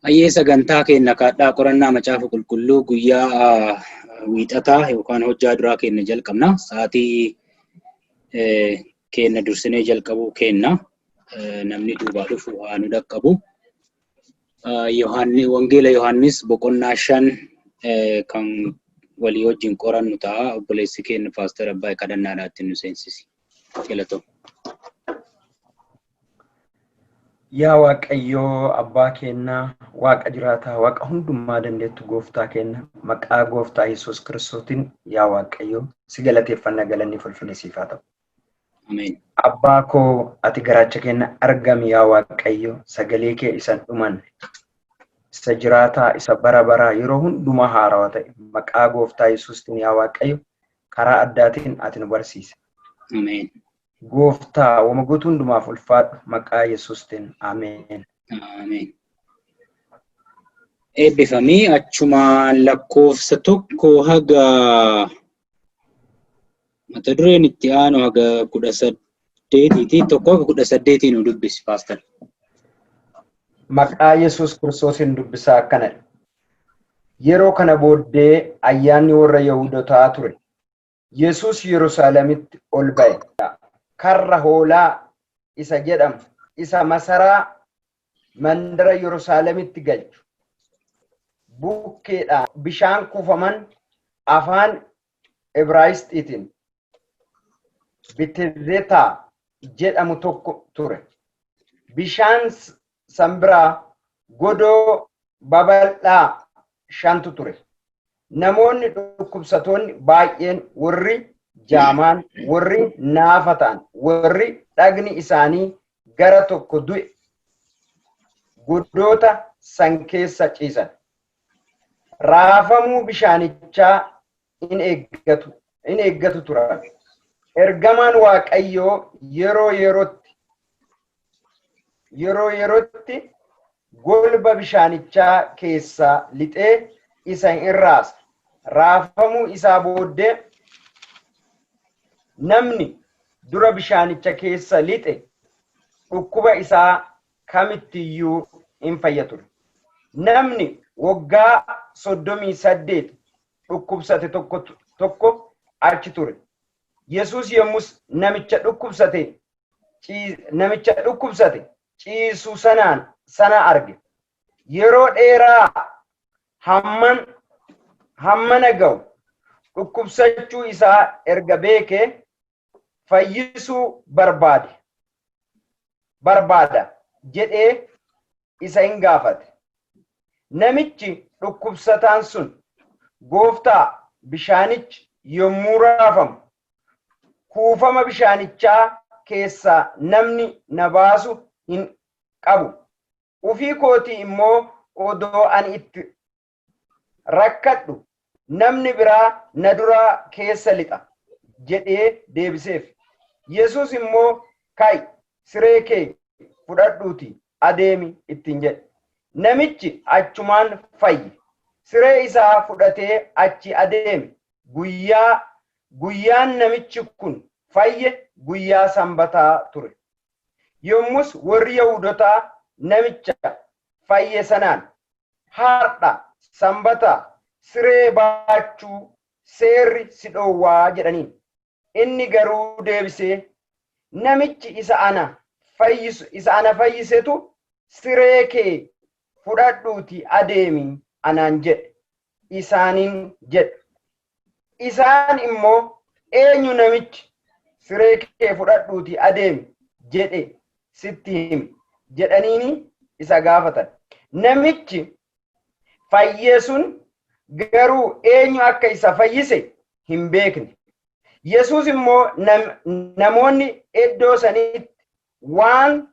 Hayyee, sagantaa keenya kaadhaa qorannaa Macaafa Qulqulluu guyyaa Wiixataa yookaan hojjaa duraa keenya jalqabna. Sa'aatii keenya dursinee jalqabuu kenna. Namni duubaa dhufu haa nu dhaqqabu. Wangeela Yohaannis boqonnaa 5 kan walii wajjin qorannu ta'a. Obboleessi keenya Paaster Abbaay kadhannaadhaatti nu seensisi. Galatoom. Yaa Waaqayyoo Abbaa keenyaa, Waaqa jiraataa, Waaqa hundumaa dandeettu, Gooftaa keenya, maqaa Gooftaa Yesuus Kiristootiin yaa Waaqayyoo si galateeffanna, galanni fulfinni siif haa ta'u. Ameen. Abbaa koo, ati garaacha keenya argami. Yaa Waaqayyo, sagalee kee isa hin dhumanne, isa jiraataa, isa bara baraa yeroo hundumaa haarawaa ta'e, maqaa Gooftaa Yesuustiin yaa Waaqayyo karaa addaatiin ati nu barsiise. Ameen. Gooftaa, wama guutuu hundumaaf ulfaadhu, maqaa Yesuustiin. Ameen. Ameen. Eebbifamii. Achuma lakkoofsa 1 haga mata dureen itti aanu haga 18ti, 1 haga 18 nu dubbisi, Paaster. Maqaa Yesuus Kiristoosiin dubbisaa, akkanadha. Yeroo kana booddee ayyaanni warra Yahudotaa ture. Yesuus Yerusaalemitti ol ba'e. Karra hoolaa isa jedhamu isa masaraa mandara Yerusaalemitti galchu bukkeedhaan bishaan kuufaman afaan Ibraayisxiitiin Bitezetaa jedhamu tokko ture. Bishaan san biraa godoo babal'aa shantu ture. Namoonni dhukkubsatoonni baay'een, warri jaamaan, warri naafa ta'an, warri dhagni isaanii gara tokko du'e godoota san keessa ciisan. Raafamuu bishaanichaa in eeggatu turan. Ergamaan Waaqayyoo yeroo yerootti golba bishaanichaa keessaa lixee isa in raasa. Raafamuu isaa booddee namni dura bishaanicha keessa lixe dhukkuba isaa kamittiyyuu in fayya ture. Namni waggaa 38 dhukkubsate tokko achi ture. Yesuus yommus namicha dhukkubsate ciisu sana arge. Yeroo dheeraa hamman hammana ga'u dhukkubsachuu isaa erga beekee, fayyisuu barbaada jedhee isa hin gaafate. Namichi dhukkubsataan sun, "Gooftaa, bishaanichi yommuu raafamu kuufama bishaanichaa keessaa namni na baasu hin qabu. Ufii kootii immoo odoo ani itti rakkadhu namni biraa na duraa keessa lixa" jedhee deebiseef. Yesuus immoo, "Ka'i, siree kee fudhadhuuti adeemi" ittiin jedhe. Namichi achumaan fayye. Siree isaa fudhatee achi adeeme. Guyyaan namichi kun fayye guyyaa Sanbataa ture. Yommus warri Yahudotaa namicha fayye sanaan, "Har'a Sanbataa, siree baachuu seerri si dhoowwaa" jedhaniin. Inni garuu deebisee, "Namichi isa ana fayyisetu 'Siree kee fudhadhuuti adeemi' anaan jedhe" isaaniin jedhe. Isaan immoo, "Eenyu namichi 'Siree kee fudhadhuuti adeemi' jedhe sitti hime?" jedhaniini isa gaafatan. Namichi fayyee sun garuu eenyu akka isa fayyise hin beekne. Yesuus immoo namoonni iddoo sanitti waan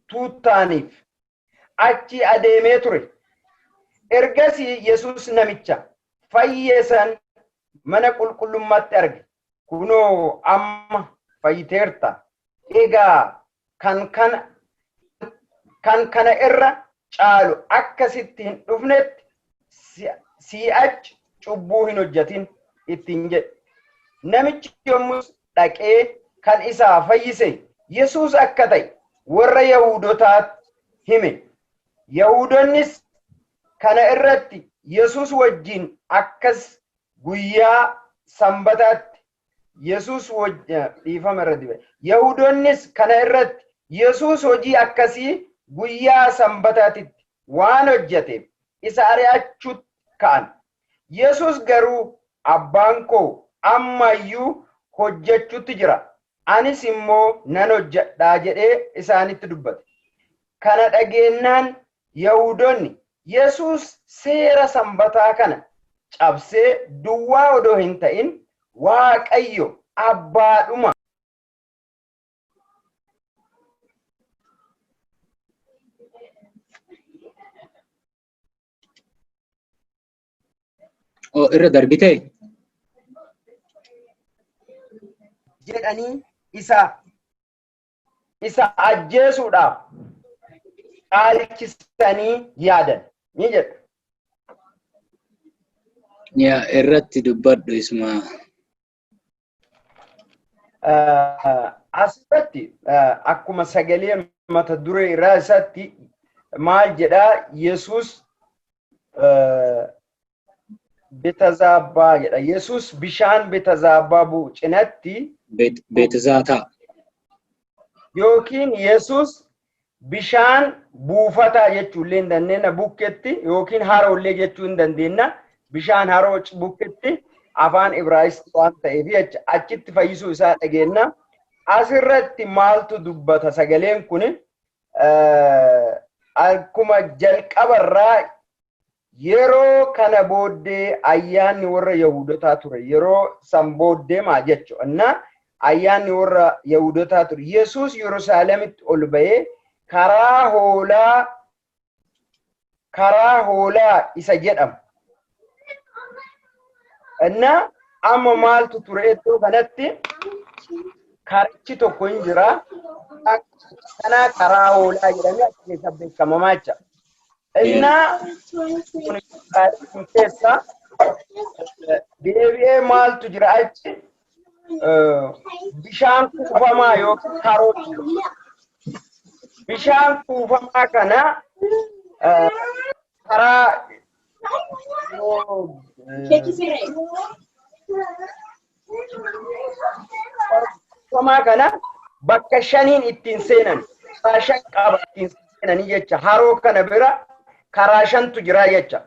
tuutaaniif achi adeemee ture. Ergasii Yesuus namicha fayye san mana qulqullummaatti arge. "Kunoo amma fayyiteerta. Egaa kan kana irra caalu akka sitti hin dhufnetti si'achi cubbuu hin hojjetin" ittiin jedhe. Namichi yommus dhaqee kan isaa fayyise Yesuus akka ta'e warra Yahudotaatti hime. Yahudoonnis kana irratti Yesuus wajjin akkas guyyaa sanbataatti Yesuus dhiifama irra dibe. Yahudoonnis kana irratti Yesuus hojii akkasii guyyaa sanbataatitti waan hojjeteef isa ari'achuutti ka'an. Yesuus garuu, "Abbaan koo ammayyuu hojjechuutti jira. Anis immoo nan hojjedhaa" jedhee isaanitti dubbate. Kana dhageennaan Yahudoonni Yesuus seera sanbataa kana cabsee duwwaa odoo hin ta'in Waaqayyo abbaadhuma Oh, irra darbitee? Jedhanii isa ajjeesuudhaaf caalchisanii yaadan ni jedha. Yaa, irratti dubbadhu isuma. Asirratti akkuma sagalee mata duree irraa isaatti maal jedhaa? Yesuus Betazaabbaa jedha. Yesuus bishaan Betazaabbaa bu'u cinatti Beetizaataa. Yookiin Yesuus bishaan buufataa jechuu illee hin dandeenya bukketti, yookiin haroollee jechuu hin dandeenya. Bishaan haroo bukketti, afaan Ibraayisxii waan ta'eef jecha, achitti fayyisuu isaa dhageenya. Asirratti maaltu dubbata sagaleen kun? Akkuma jalqabarraa yeroo kana booddee ayyaanni warra Yahudotaa ture. Yeroo san booddee maa jechuudha. Ayyaanni warra Yahudotaa ture. Yesuus Yerusaalemitti ol ba'ee karaa hoolaa isa jedhamu. Innaa amma maaltu ture iddoo kanatti? Karichi tokko hin jira. Kanaa karaa hoolaa jedhamee achi keessa beekamamaa jecha. Innaa kun keessa deebi'ee maaltu jira achi? Bishaan kuufamaa yookiin haroo jira. Bishaan kuufamaa kana karaa yoo kuufamaa kana bakka shaniin ittiin seenan, karaa shan qaba ittiin seenanii jecha. Haroo kana bira karaa shantu jira jecha.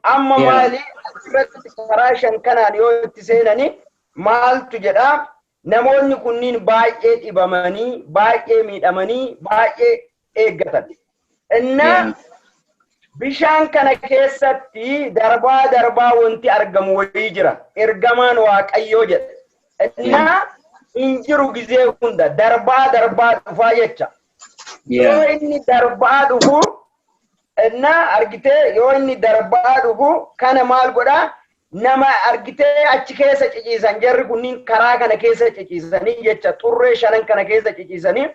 Amma maali asirratti karaa shan kanaan yoo itti seenanii maaltu jedhaa? Namoonni kunniin baay'ee dhibamanii, baay'ee miidhamanii, baay'ee eeggatan. Innaa bishaan kana keessatti darbaa darbaa wanti argamu wayii jira. Ergamaan Waaqayyoo jedha. Innaa hin jiru, gizee hunda darbaa darbaa dhufaa jecha. Yoo inni darbaa dhufu, innaa argitee, yoo inni darbaa dhufu kana maal godhaa? Nama argitee achi keessa ciciisan. Jarri kunniin karaa kana keessa ciciisanii jecha, xurree shanan kana keessa ciciisanii,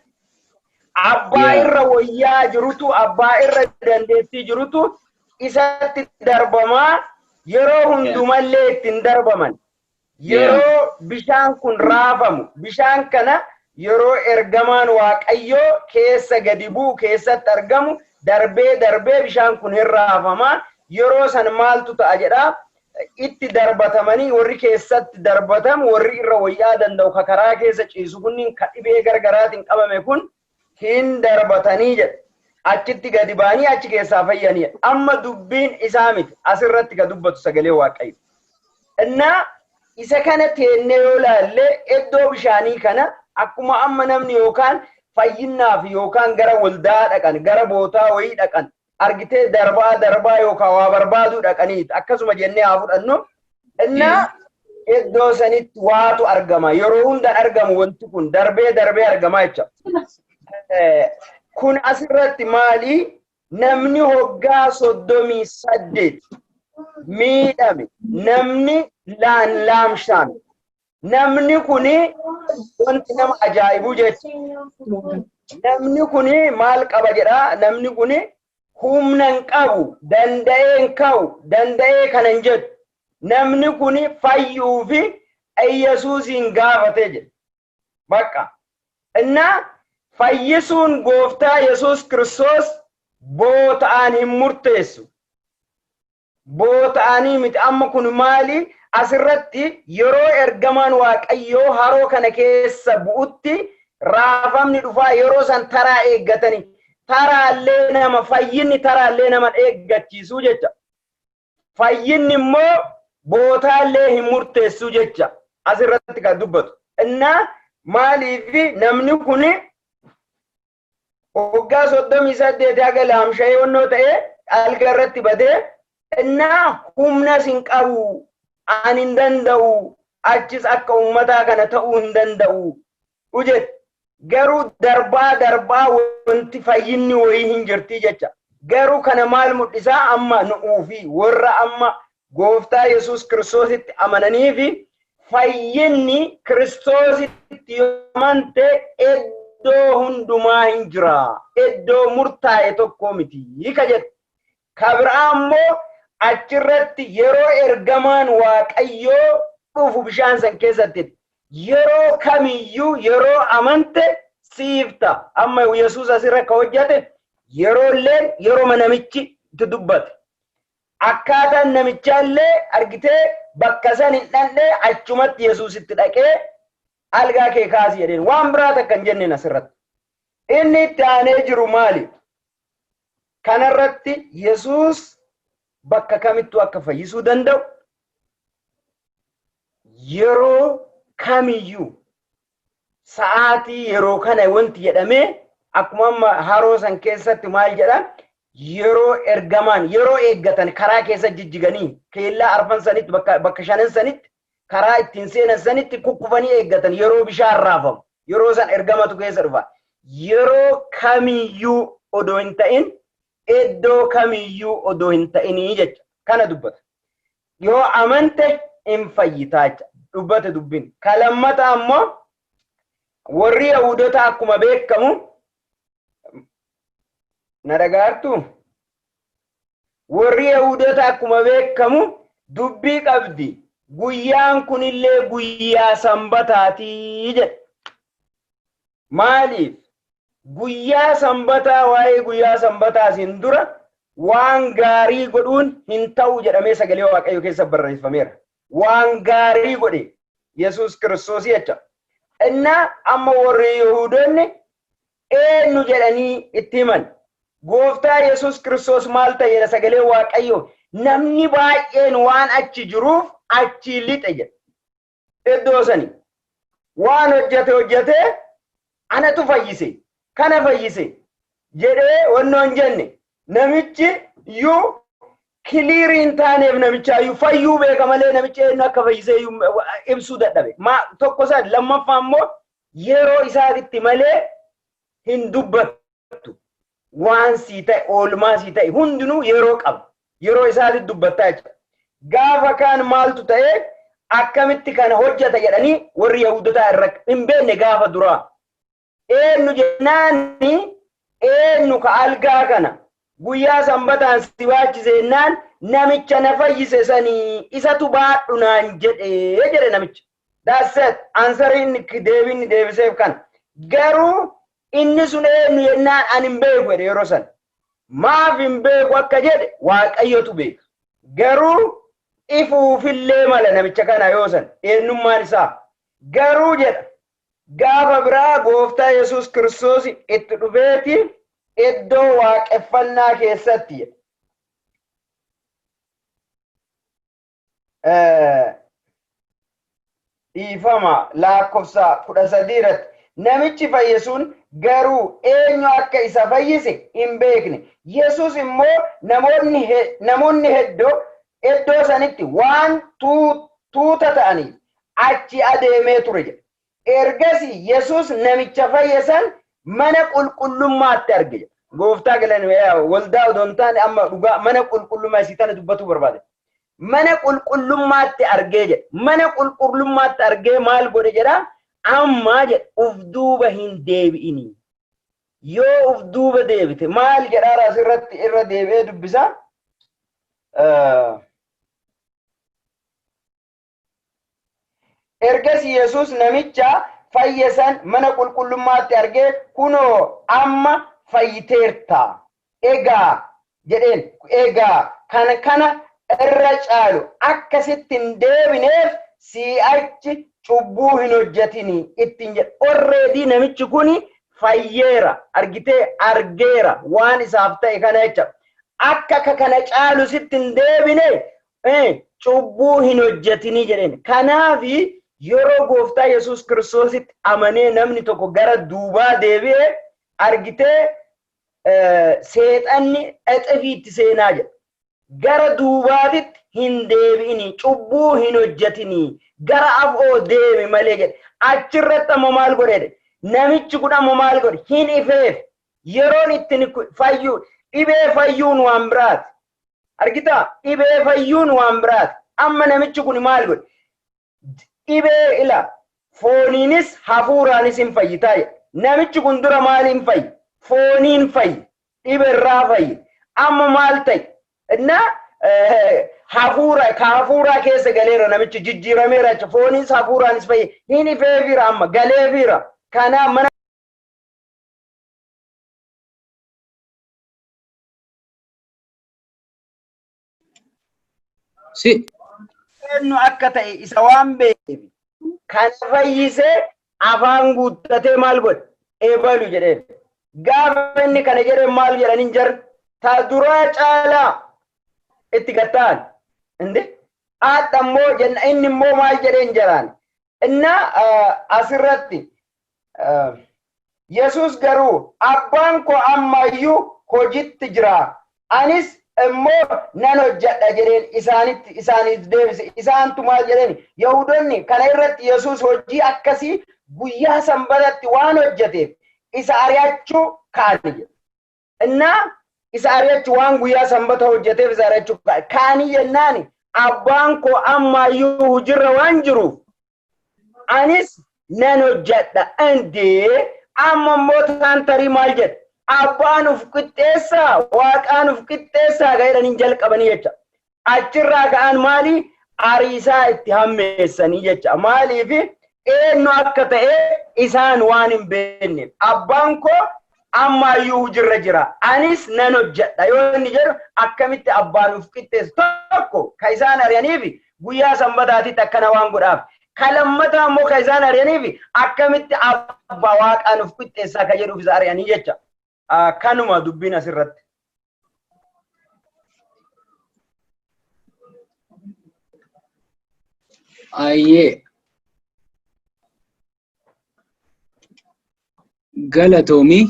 abbaa irra wayyaa jirutu, abbaa irra dandeettii jirutu isatti darbamaa. Yeroo hundumallee ittiin darbaman. Yeroo bishaan kun raafamu, bishaan kana yeroo ergamaan Waaqayyoo keessa gadi bu'u keessatti argamu, darbee darbee bishaan kun hin raafamaa. Yeroo san maaltu ta'a jedhaa? Itti darbatamanii, warri keessatti darbatamu, warri irra wayyaa danda'u, ka karaa keessa ciisu kunniin, ka dhibee gargaraatiin qabame kun hin darbatanii jedha. Achitti gadi ba'anii achi keessaa fayyanii. Amma dubbiin isaa miti asirratti ka dubbatu sagalee Waaqayyo. Innaa isa kana teennee yoo laalle, iddoo bishaanii kana akkuma amma namni yookaan fayyinnaaf yookaan gara waldaa dhaqan, gara bootaa wayii dhaqan, argitee, darbaa darbaa yookaan waa barbaaduu dhaqaniiti akkasuma jennee haa fudhannu. Innaa iddoo sanitti waatu argama. Yeroo hundan argamu, wanti kun darbee darbee argama jecha. Kun asirratti maali? Namni hoggaa 38 miidhame, namni laan laamshaan, namni kuni wanti nama ajaa'ibu jecha. Namni kuni maal qaba jedha? Namni kuni humna hin qabu, danda'ee hin ka'u, danda'ee kana hin jedhu. Namni kuni fayyuu fi Yesuusiin gaafate jedha. Bakka. Innaa fayyisuun gooftaa Yesuus Kiristoos Boota'aan hin murteessu. Boota'anii miti. Amma kun maali? Asirratti yeroo ergamaan Waaqayyoo haroo kana keessa bu'utti raafamni dhufaa, yeroo san taraa eeggatanii, taraallee nama fayyinni taraallee nama eeggachiisuu jecha. Fayyinni immoo bootaallee hin murteessuu jecha asirratti kan dubbatu. Innaa maaliif namni kun waggaa 38 haga laamsha'ee onnoo ta'ee alga irratti badee, innaa humnas hin qabu, ani hin danda'u, achis akka uummataa kana ta'uu hin danda'u jedhe. Garuu darbaa darbaa wanti fayyinni wayii hin jirti jecha. Garuu kana maal mul'isaa? Amma nu'uu fi warra amma Gooftaa Yesuus Kiristoositti amananii fi fayyinni Kiristoositti yoo amante iddoo hundumaa hin jira. Iddoo murtaa'e tokko miti ka jedhu. Ka biraa immoo achirratti yeroo ergamaan Waaqayyoo dhufu bishaan san keessatti yeroo kamiyyuu yeroo amante siif ta'a. Amma Yesuus asirra ka hojjete yeroo illee yeroo namichi itti dubbate. Akkaataan namichaallee argitee bakka san hin dhandhee, achumatti Yesuusitti dhaqee algaa kee kaasi jedheen, waan biraa takka hin jenneen asirratti. Inni itti aanee jiru maali? Kanarratti Yesuus bakka kamittuu akka fayyisuu danda'u, yeroo kamiyyuu, sa'aatii yeroo kana wanti jedhamee, akkuma amma haroo san keessatti maal jedha, yeroo ergamaan yeroo eeggatan karaa keessa jijjiganii keellaa arfan sanitti, bakka shanan sanitti, karaa ittiin seenan sanitti kukkufanii eeggatan. Yeroo bishaan raafamu, yeroo san ergamatu keessa dhufa. Yeroo kamiyyuu odoo hin ta'in, iddoo kamiyyuu odoo hin ta'inii jecha kana dubbata. Yoo amante hin fayyitaa jecha dubbate dubbin. Ka lammata ammoo warri Yahudoota akkuma beekamu, na dhagaartu, warri Yahudoota akkuma beekamu dubbii qabdi. Guyyaan kunillee guyyaa sanbataatii jedhe. Maaliif? Guyyaa sanbataa, waa'ee guyyaa sanbataa isin dura waan gaarii godhuun hin ta'u jedhamee sagalee Waaqayyo keessa barreeffameera. Waan gaarii godhe Yesuus Kiristoos jecha. Innaa amma warri Yihuudoonni eenyu jedhanii itti himan. Gooftaa Yesuus Kiristoos maal ta'e jedha sagalee Waaqayyo? Namni baay'een waan achi jiruuf achi lixe jedha. Iddoo sani waan hojjete hojjetee, anatu fayyise, kana fayyise jedhee wannoo hin jenne. Namichi iyyuu clear hin taaneef, namichaayyuu fayyuu beeka malee namichi eenyu akka fayyisee iyyuu ibsuu dadhabe. Ma tokko isaati. Lammaffaa immoo yeroo isaatitti malee hin dubbattu. Waan sii ta'e, oolmaa sii ta'e hundinuu yeroo qaba. Yeroo isaatitti dubbattaa jechuudha. Gaafa kaan maaltu ta'e, akkamitti kana hojjeta jedhanii warri Yahudotaa irra hin beekne gaafa duraa. Eenyu jennaani, eenyu ka algaa kana guyyaa sanbataan si baachise jennaan, namicha na fayyise sanii isatu baadhu naan jedhee jedhe namicha. That's it. Answer inni deebii inni deebiseef kana. Garuu inni sun eenyu jennaan, ani hin beeku jedhe yeroo san. Maaf hin beeku akka jedhe Waaqayyotu beeka. Garuu ifuufillee mala namicha kana yoo san eenyummaan isaa. Garuu jedha, gaafa biraa Gooftaa Yesuus Kiristoos itti dhufeeti iddoo waaqeffannaa keessatti jedha. Dhiifama, lakkoofsa 13 irratti, namichi fayye sun garuu eenyu akka isa fayyise hin beekne. Yesuus immoo namoonni hedduu iddoo sanitti waan tuuta ta'aniif achi adeemee ture jedha. Ergasii Yesuus namicha fayye san mana qulqullummaatti arge jedha. Gooftaa galan waldaa odoo hin taane, amma dhugaa mana qulqullummaa isii tana dubbatuu barbaade. Mana qulqullummaatti argee jedha. Mana qulqullummaatti argee maal godhe jedha? Amma jedha, uf duuba hin deebi'ini. Yoo uf duuba deebite maal jedhaa asirratti irra deebi'ee dubbisa. Ergasii Yesuus namicha fayye san mana qulqullummaatti argee, kunoo amma fayyiteerta. Egaa jedheen, egaa kana kana irra caalu akkasitti hin deebineef si'achi cubbuu hin hojjetini ittiin jedhe. Already namichi kuni fayyeera, argitee, argeera waan isaaf ta'e kana jecha. Akka ka kana caalu sitti hin deebine cubbuu hin hojjetini jedheen. Kanaafi yeroo Gooftaa Yesuus Kiristoositti amanee namni tokko gara duubaa deebi'e, argitee, seexanni exifii itti seenaa jedha. Gara duubaatitti hin deebi'ini, cubbuu hin hojjetini, gara afoo deemi malee jedhe. Achirratti ammoo maal godhe? Namichi kun ammoo maal godhe? Hin ifeef. Yeroon ittiin fayyu, dhibee fayyuun waan biraati. Argitaa? Dhibee fayyuun waan biraati. Amma namichi kun maal godhe? Dhibee ila fooniinis hafuuraanis hin fayyitaa jedhe. Namichi kun dura maaliin fayyi? Fooniin fayyi. Dhibeerraa fayyi. Amma maal ta'e? Inna hafuura ka hafuuraa keessa galeera, namichi jijjiirameera jecha. Fooniis hafuuraanis fayyi. Hin ifeefiira, amma galeefiira. Kanaaf mana Si eenyu akka ta'e isa waan beekeef kan fayyisee afaan guuttatee maal godhe? Ebalu jedheen. Gaafa inni kana jedhee maal jedhaniin jar ta duraa caalaa itti gatta'an. Inde haadha immoo jenna, inni immoo maal jedheen jaraan. Inna asirratti Yesuus garuu, "Abbaan koo ammayyuu hojitti jira, anis immoo nan hojjedha" jedheen isaanitti isaaniif deebise. Isaantu maal jedheen? Yahudonni kana irratti Yesuus hojii akkasii guyyaa sanbatatti waan hojjeteef isa ari'achuu ka'ani jedhe. Innaa isa ari'achuu, waan guyyaa sanbata hojjeteef isa ari'achuu ka'anii jennaani, "Abbaan koo ammaayyuu hojirra waan jiruuf anis nan hojjedha." Indee amma immoo taan tarii maal jedhe? Abbaan uf qixxeessaa, waaqaan uf qixxeessaa jedhanii jalqabanii jecha. Achirraa ka'an maali? Ariisaa itti hammeessanii jecha. Maaliif? Eenyu akka ta'e isaan waan hin beekneef. "Abbaan koo ammaayyuu hojirra jira, anis nan hojjedha" yoo inni jedhu, akkamitti abbaan uf qixxeessu? Tokko ka isaan ari'aniif guyyaa sanbataatitti akkana waan godhaaf. Ka lammataa immoo ka isaan ari'aniif akkamitti abbaa waaqaan uf qixxeessaa ka jedhuuf isa ari'anii jecha. Kanuma dubbiin asirratti. Ayyee. Galatoomi,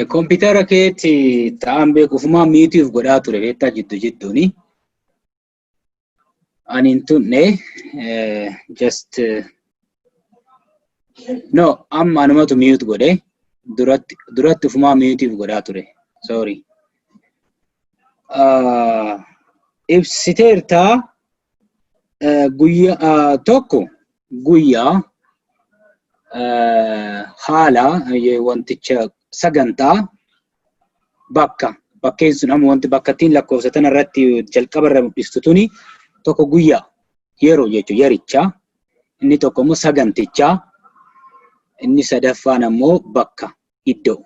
kompiitara keetti ta'an beeku ofumaa mute iif godhaa ture, beektaa, jiddu jidduuni. Ani hin tunne, just no, amma anumatu mute godhe, duratti duratti ofumaa mute iif godhaa ture. Sorry. Ibsiteertaa, guyyaa tokko, guyyaa, haala wanticha, sagantaa, bakka. Bakkeen sun amma wanti bakka ittiin lakkoofsa tana irratti jalqaba irra mul'istu tuni tokko guyyaa, yeroo jechuun yerichaa, inni tokko immoo sagantichaa, inni sadaffaan ammoo bakka, iddoo.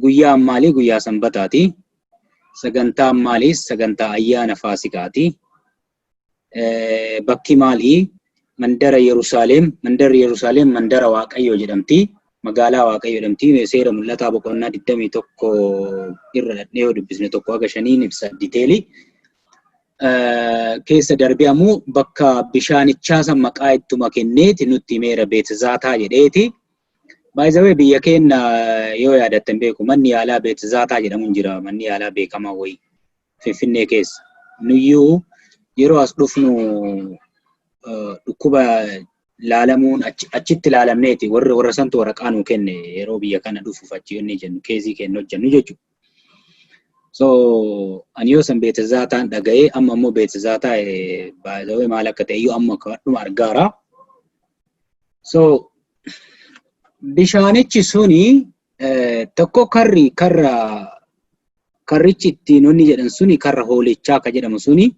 Guyyaan maalii? Guyyaa sanbataati. Sagantaan maalii? Sagantaa ayyaana Faasikaati. Bakki maalii? Mandara Yerusaalem. Mandarri Yerusaalem mandara Waaqayyoo jedhamti. Magaalaa Waaqayyoo jedhamti. Seera Mul'ataa boqonnaa 21 irra dhaqnee yoo dubbisne 1 haga 5n ibsa detail ii. Keessa darbee ammoo bakka bishaanichaa san maqaa ittuma kenneeti nutti himeera, Beetzaataa jedheeti. By the way, biyya keenya yoo yaadattan beeku, manni yaalaa Beetzaataa jedhamu hin jira. Manni yaalaa beekamaa wayii Finfinnee keessa. Nuyyuu yeroo as dhufnu dhukkuba laalamuun achitti laalamneeti, warri warra santu waraqaa nuu kenne yeroo biyya kana dhufuuf achi inni jennu case ii kennu hojjennu jechuudha. So ani yoo san Beetazaataan dhaga'ee, amma immoo Beetazaataa by the way maal akka ta'e iyyuu amma dhuma argaara. So bishaanichi suni tokko karri karra karrichi ittiin wanni jedhan suni karra hoolichaa ka jedhamu suni,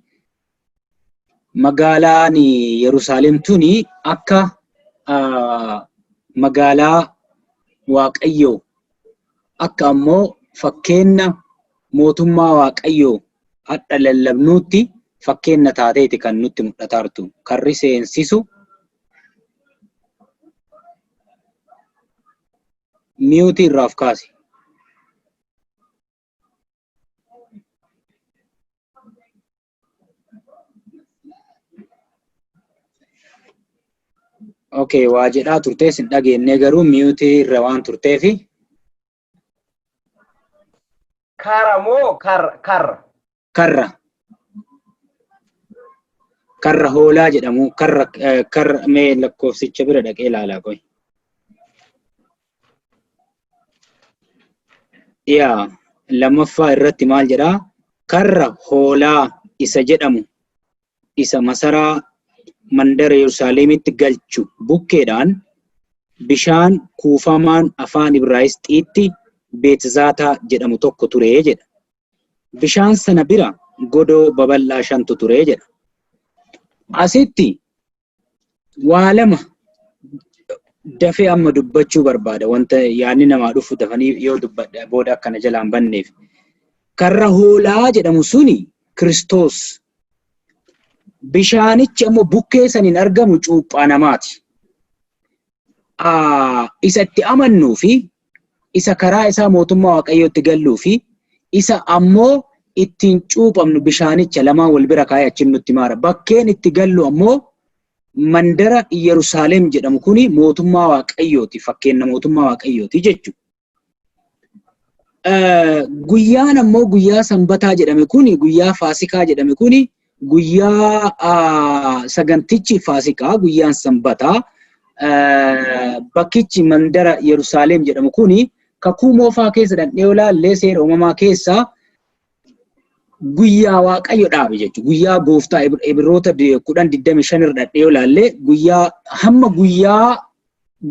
magaalaan Yerusaalem tuni akka magaalaa Waaqayyoo, akka ammoo fakkeenna mootummaa Waaqayyoo hadha lallabnuutti fakkeenna taateeti kan nutti mul'ataartu. Karri seensisu mute irraa of kaasi. Okay, waa jedhaa turtees hin dhageenne garuu mute irra waan turteefi. Kara moo karra? Karra. Karra. Karra hoolaa jedhamu, karra karra mee lakkoofsicha bira dhaqee ilaalaa qoy. Yaa lammaffaa irratti maal jedhaa? Karra hoolaa isa jedhamu isa masaraa mandara Yerusaalemitti galchu bukkeedhaan bishaan kuufamaan afaan Ibraayisxiitti Beetzaataa jedhamu tokko ture jedha. Bishaan sana bira godoo babal'aa shantu ture jedha. Asitti waa lama dafee amma dubbachuu barbaada. Wanta yaadni namaa dhufu dafanii yoo dubbadha booda akkana jalaan banneef. Karra hoolaa jedhamu suni Kiristoos. Bishaanichi ammoo bukkee saniin argamu cuuphaa namaati. Isa itti amannuu fi isa karaa isaa mootummaa Waaqayyootti galluu fi isa ammoo ittiin cuuphamnu bishaanicha lamaan wal bira kaa'ee achiin nutti maara. Bakkeen itti gallu ammoo mandara Yerusaalem jedhamu kuni mootummaa Waaqayyooti, fakkeenya mootummaa Waaqayyooti jechuudha. Guyyaan ammoo guyyaa Sanbataa jedhame kuni, guyyaa Faasikaa jedhame kuni, guyyaa sagantichi Faasikaa, guyyaan Sanbataa, bakkichi mandara Yerusaalem jedhamu kuni kakuu moofaa keessa dhandhee yoo laallee seera uumamaa keessa guyyaa Waaqayyo dhaabe jechuudha. Guyyaa gooftaa Ibroota 10:25 irra dhadhee yoo laallee guyyaa hamma guyyaa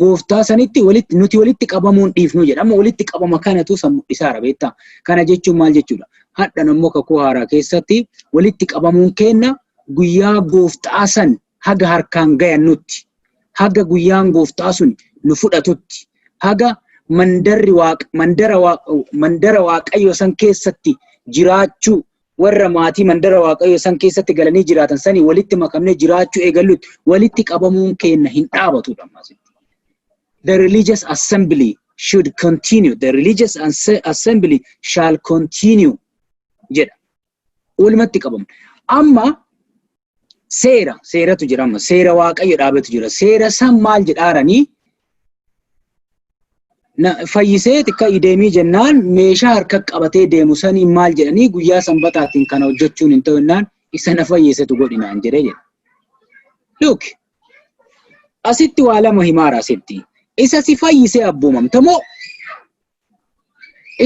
gooftaa sanitti walitti nuti walitti qabamuun dhiifnu jedha. Amma walitti qabama kanatu san mul'isaara beektaa. Kana jechuun maal jechuudha? Hadhan ammoo kakuu haaraa keessatti walitti qabamuun keenna guyyaa gooftaa san haga harkaan gayannutti, haga guyyaan gooftaa sun nu fudhatutti, haga mandarri waaq mandara waaq mandara Waaqayyo san keessatti jiraachuu warra maatii mandara Waaqayyo san keessatti galanii jiraatan sanii walitti makamnee jiraachuu eegallutti walitti qabamuun keenna hin dhaabatudha ammaasitti. The religious assembly should continue. The religious assembly shall continue jedha. Walumatti qabamna. Amma seera seeratu jira, amma seera Waaqayyo dhaabetu jira. Seera san maal jedhaaranii na fayyisee xiqqa deemii jennaan meeshaa harka qabatee deemu sanii maal jedhanii guyyaa Sanbataatiin kana hojjechuun hin ta'u jennaan isa na fayyisetu godhinaan jedhee jedha. Look, asitti waa lama himaara asitti. Isa si fayyisee abboomamta moo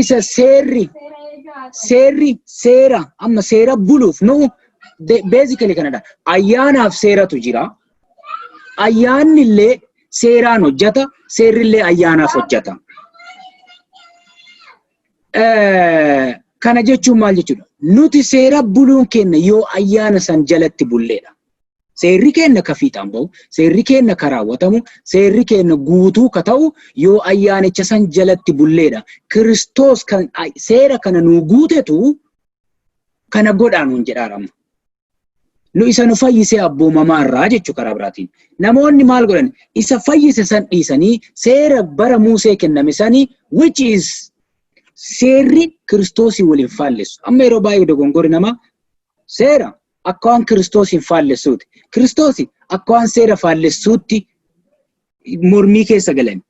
isa seerri seera amma seera buluuf nu basically kanadha. Ayyaanaaf seeratu jira. Ayyaanni illee seeraan hojjeta, seerri illee ayyaanaaf hojjeta. Kana jechuun maal jechuudha? Nuti seera buluun keenya yoo ayyaana san jalatti bulleedha. Seerri keenya ka fiixaan bahu, seerri keenya ka raawwatamu, seerri keenya guutuu ka ta'u yoo ayyaanicha san jalatti bulleedha. Kiristoos kan seera kana nuu guutetu kana godhaa nuun jedhaara amma. Nu isa nu fayyisee abboomamaa irraa jechuu karaa biraatiin. Namoonni maal godhan? Isa fayyise san dhiisanii seera bara Muusee kenname sanii, which is seerri Kiristoosii waliin faallessu. Amma yeroo baay'ee dogongorri namaa seera akka waan Kiristoos hin faallessuuti. Kiristoos akka waan seera faallessuutti mormii keessa galan.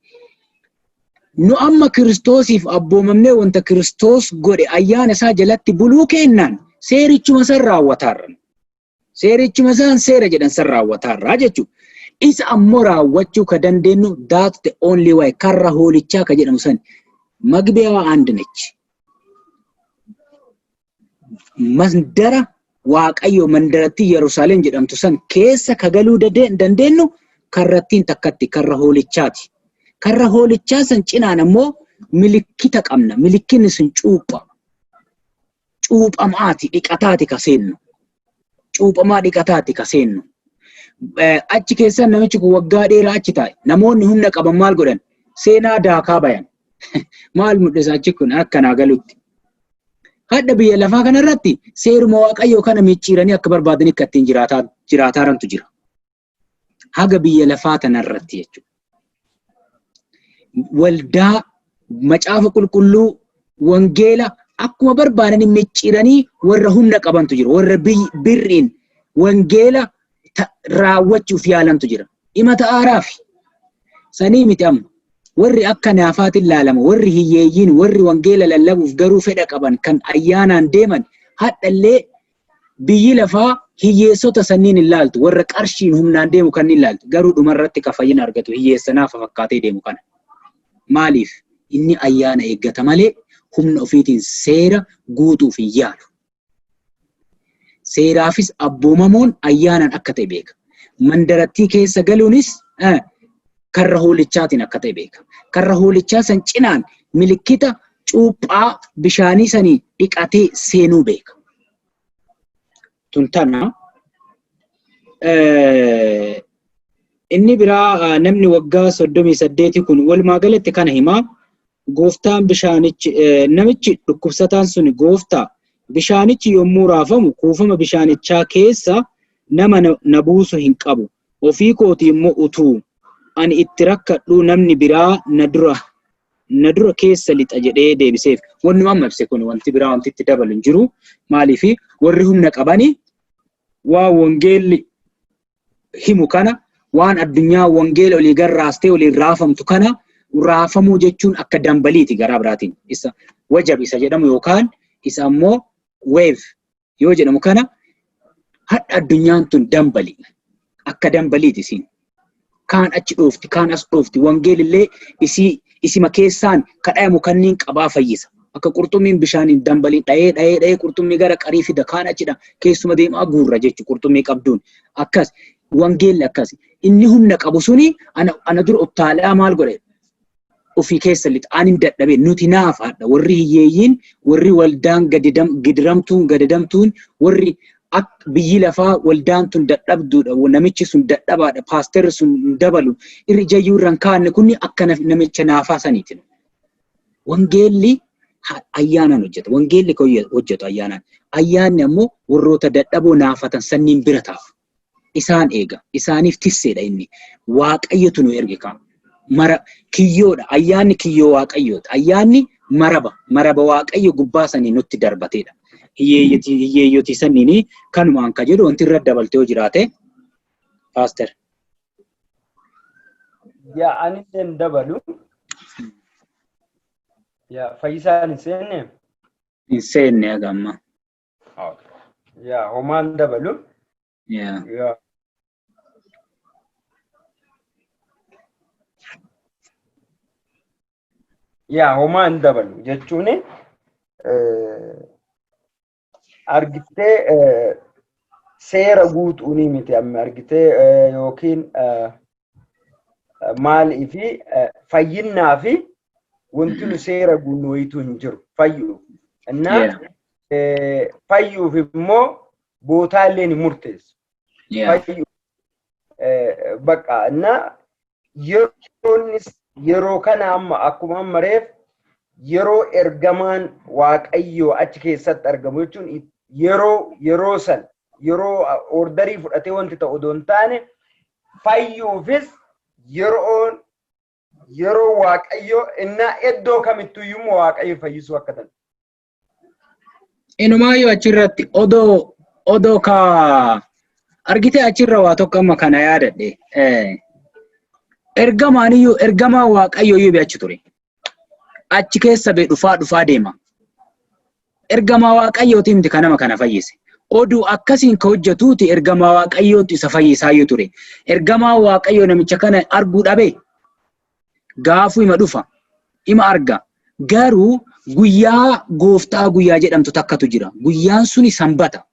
Nu amma Kiristoosiif abboomamnee wanta Kiristoos godhe ayyaana isaa jalatti buluu kennaan seerichuma san raawwataarra. Seerichuma isaan seera jedhan san raawwataarraa jechuudha. Isa ammoo raawwachuu ka dandeenyu, that's the only way, karra hoolichaa ka jedhamu san መግቢያዋ አንድ ነች። Mandara Waaqayyo mandarattii Yerusaalem jedhamtu san keessa ka galuu dandeenyu karrattiin takkatti karra hoolichaati. Karra hoolichaa san cinaan ammoo milikkita qabna. Milikkinni sun cuupha. Cuuphamaati dhiqataati ka seennu. Cuuphamaa dhiqataati ka seennu. Achi keessan namichi kun waggaa dheeraa achi taa'e. Namoonni humna qaban maal godhan? Seenaa daakaa bayan. Maal mul'isa achi kun akkanaa galutti? Hadha biyya lafaa kanarratti seeruma Waaqayyoo kana micciiranii akka barbaadanii akka ittiin jiraataarantu jira. Haga biyya lafaa tanarratti jechuudha. Waldaa macaafa qulqulluu wangeela akkuma barbaadanii micciiranii warra humna qabantu jira. Warra birriin wangeela raawwachuuf yaalantu jira. Himata aaraafi. Sanii miti amma. Warri akka naafaatiin laalama, warri hiyyeeyyiin, warri wangeela lallabuuf garuu fedha qaban kan ayyaanaan deeman hadhallee biyyi lafaa hiyyeessota sanniin hin laaltu. Warra qarshiin humnaan deemu kan hin laaltu. Garuu dhumarratti kan fayyina argatu hiyyeessa naafa fakkaatee deemu kana. Maaliif? Inni ayyaana eeggata malee humna ofiitiin seera guutuuf hin yaalu. Seeraafis abboomamuun ayyaanaan akka ta'e beeka. Mandarattii keessa galuunis karra hoolichaatiin akka ta'e beeka. Karra hoolichaa san cinaan milikkita cuuphaa bishaanii sanii dhiqatee seenuu beeka. Tun tana. Inni biraa namni waggaa 38 kun walumaa galatti kana himaa. Gooftaan bishaanichi namichi dhukkubsataan sun gooftaa bishaanichi yommuu raafamu kuufama bishaanichaa keessa nama na buusu hin qabu. Ofii kootii immoo utuu ani itti rakkadhuu namni biraa na dura keessa lixa jedhee deebiseef. Wanni amma ibse kun wanti biraa wanti itti dabalu hin jiru. Maaliif warri humna qabani waan wangeelli himu kana, waan addunyaa wangeela olii garraastee oliin raafamtu kana raafamuu jechuun akka dambaliiti. Garaa biraatiin isa wajab isa jedhamu yookaan isa ammoo wave yoo jedhamu kana, hadha addunyaan tun dambali, akka dambaliiti isiin. Kaan achi dhoofti, kaan as dhoofti. Wangeelillee isii isima keessaan kadhayamu kanniin qabaa fayyisa. Akka qurxummiin bishaaniin dambaliin dhayee dhayee dhayee qurxummii gara qarii fida, kaan achidha keessuma deemaa guurra jechuudha qurxummii qabduun. Akkas wangeelli akkas. Inni humna qabu suni ana dura uttaalaa maal godhe? Ofii keessa lixa. Ani hin dadhabee nuti naaf haadha. Warri hiyyeeyyiin, warri waldaan gidiramtuun, gadadamtuun, warri biyyi lafaa waldaan tun dadhabduudha, namichi sun dadhabaadha, paasterri sun hin dabalu, irri ijayyuu irra hin kaa'anne kunni akka namicha naafaa saniiti. Wangeelli ayyaanaan hojjeta. Wangeelli kan hojjetu ayyaanaan. Ayyaanni ammoo warroota dadhaboo naafatan sanniin bira taa'a. Isaan eega. Isaaniif tisseedha inni. Waaqayyotu nu erge kaa. Mara kiyyoodha. Ayyaanni kiyyoo Waaqayyooti. Ayyaanni maraba. Maraba Waaqayyo gubbaa sanii nutti darbateedha. Hiyyeeyyotii sanniin kanumaan ka jedhu wanti irra dabalte yoo jiraate, paaster. Yaa, ani illee hin dabalu. Yaa, Fayyisaan hin seenne? Hin seenne haga ammaa. Yaa, homaan dabalu. Yaa. Yaa. Yaa, homaa hin dabalu jechuun argitee seera guutuunii miti amma argitee yookiin maalii fi fayyinnaa fi wanti nu seera guunnu wayituu hin jiru fayyuuf. Innaa fayyuuf immoo bootaa illee ni murteessu. Fayyuuf bakka innaa yeroonis yeroo kana amma akkuma amma reef yeroo ergamaan Waaqayyoo achi keessatti argamu jechuun yeroo san yeroo orderii fudhatee wanti ta'u odoo hin taane, fayyuufis yeroo Waaqayyoo innaa iddoo kamittuyyuu immoo Waaqayyo fayyisuu akka danda'u. Inumaayyuu achirratti odoo ka argitee achirra waa tokko amma kana yaadadhe. Ergamaaniyyuu, ergamaa Waaqayyoo iyyuu achi ture. Achi keessa bee dhufaa dhufaa deema. Ergamaa Waaqayyooti miti kan nama kana fayyise. Oduu akkasiin ka hojjetuuti ergamaa Waaqayyootu isa fayyisaayyuu ture. Ergamaa Waaqayyoo namicha kana arguu dhabe gaafuu ima dhufa, ima arga. Garuu guyyaa gooftaa guyyaa jedhamtu takkatu jira. Guyyaan suni Sanbata.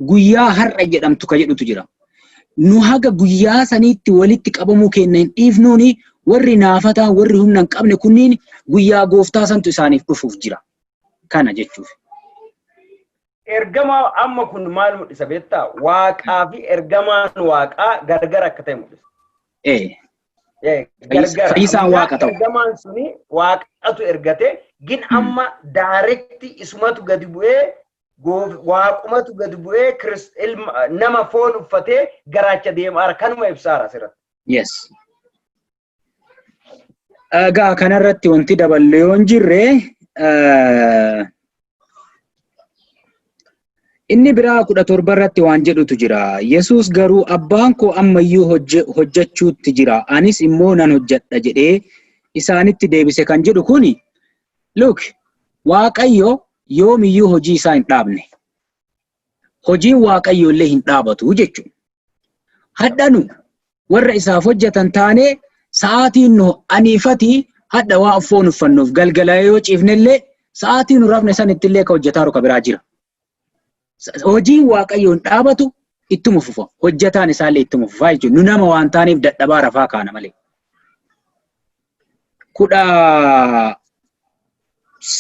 Guyyaa har'a jedhamtu ka jedhutu jira. Nu haga guyyaa saniitti walitti qabamuu keenya hin dhiifnuuni warri naafataa, warri humna hin qabne kunniin guyyaa gooftaa santu isaaniif dhufuuf jira. Kana jechuuf. Ergamaa amma kun maal mul'isa beektaa? Waaqaa fi ergamaan Waaqaa gargar akka ta'e mul'isa. Gargar. Fayyisaan Waaqa ta'u. Ergamaan suni Waaqatu ergate. Gin amma direct isumatu gadi bu'ee, waaqumatu gadi bu'ee ilma nama foon uffatee garaacha deemaara, kanuma ibsaara asirratti. Yes. Egaa kanarratti wanti daballu yoo hin jirre, inni biraa 17 irratti waan jedhutu jira. Yesuus garuu, "Abbaan koo ammayyuu hojjechuutti jira, anis immoo nan hojjedha" jedhee isaanitti deebise kan jedhu kuni, look, Waaqayyo yoomiyyuu hojii isaa hin dhaabne. Hojiin Waaqayyo illee hin dhaabatu jechuudha. Hadhanu warra isaaf hojjetan taanee, sa'aatiin nu aniifati hadha waan foon uffannuuf galgala yoo ciifnellee, sa'aatii nu rafne sanitti illee ka hojjetaa ka biraa jira. Hojiin Waaqayyo hin dhaabatu, ittuma fufa. Hojjetaan isaallee ittuma fufaa jechuudha. Nu nama waan taaneef dadhabaa rafaa kaana malee.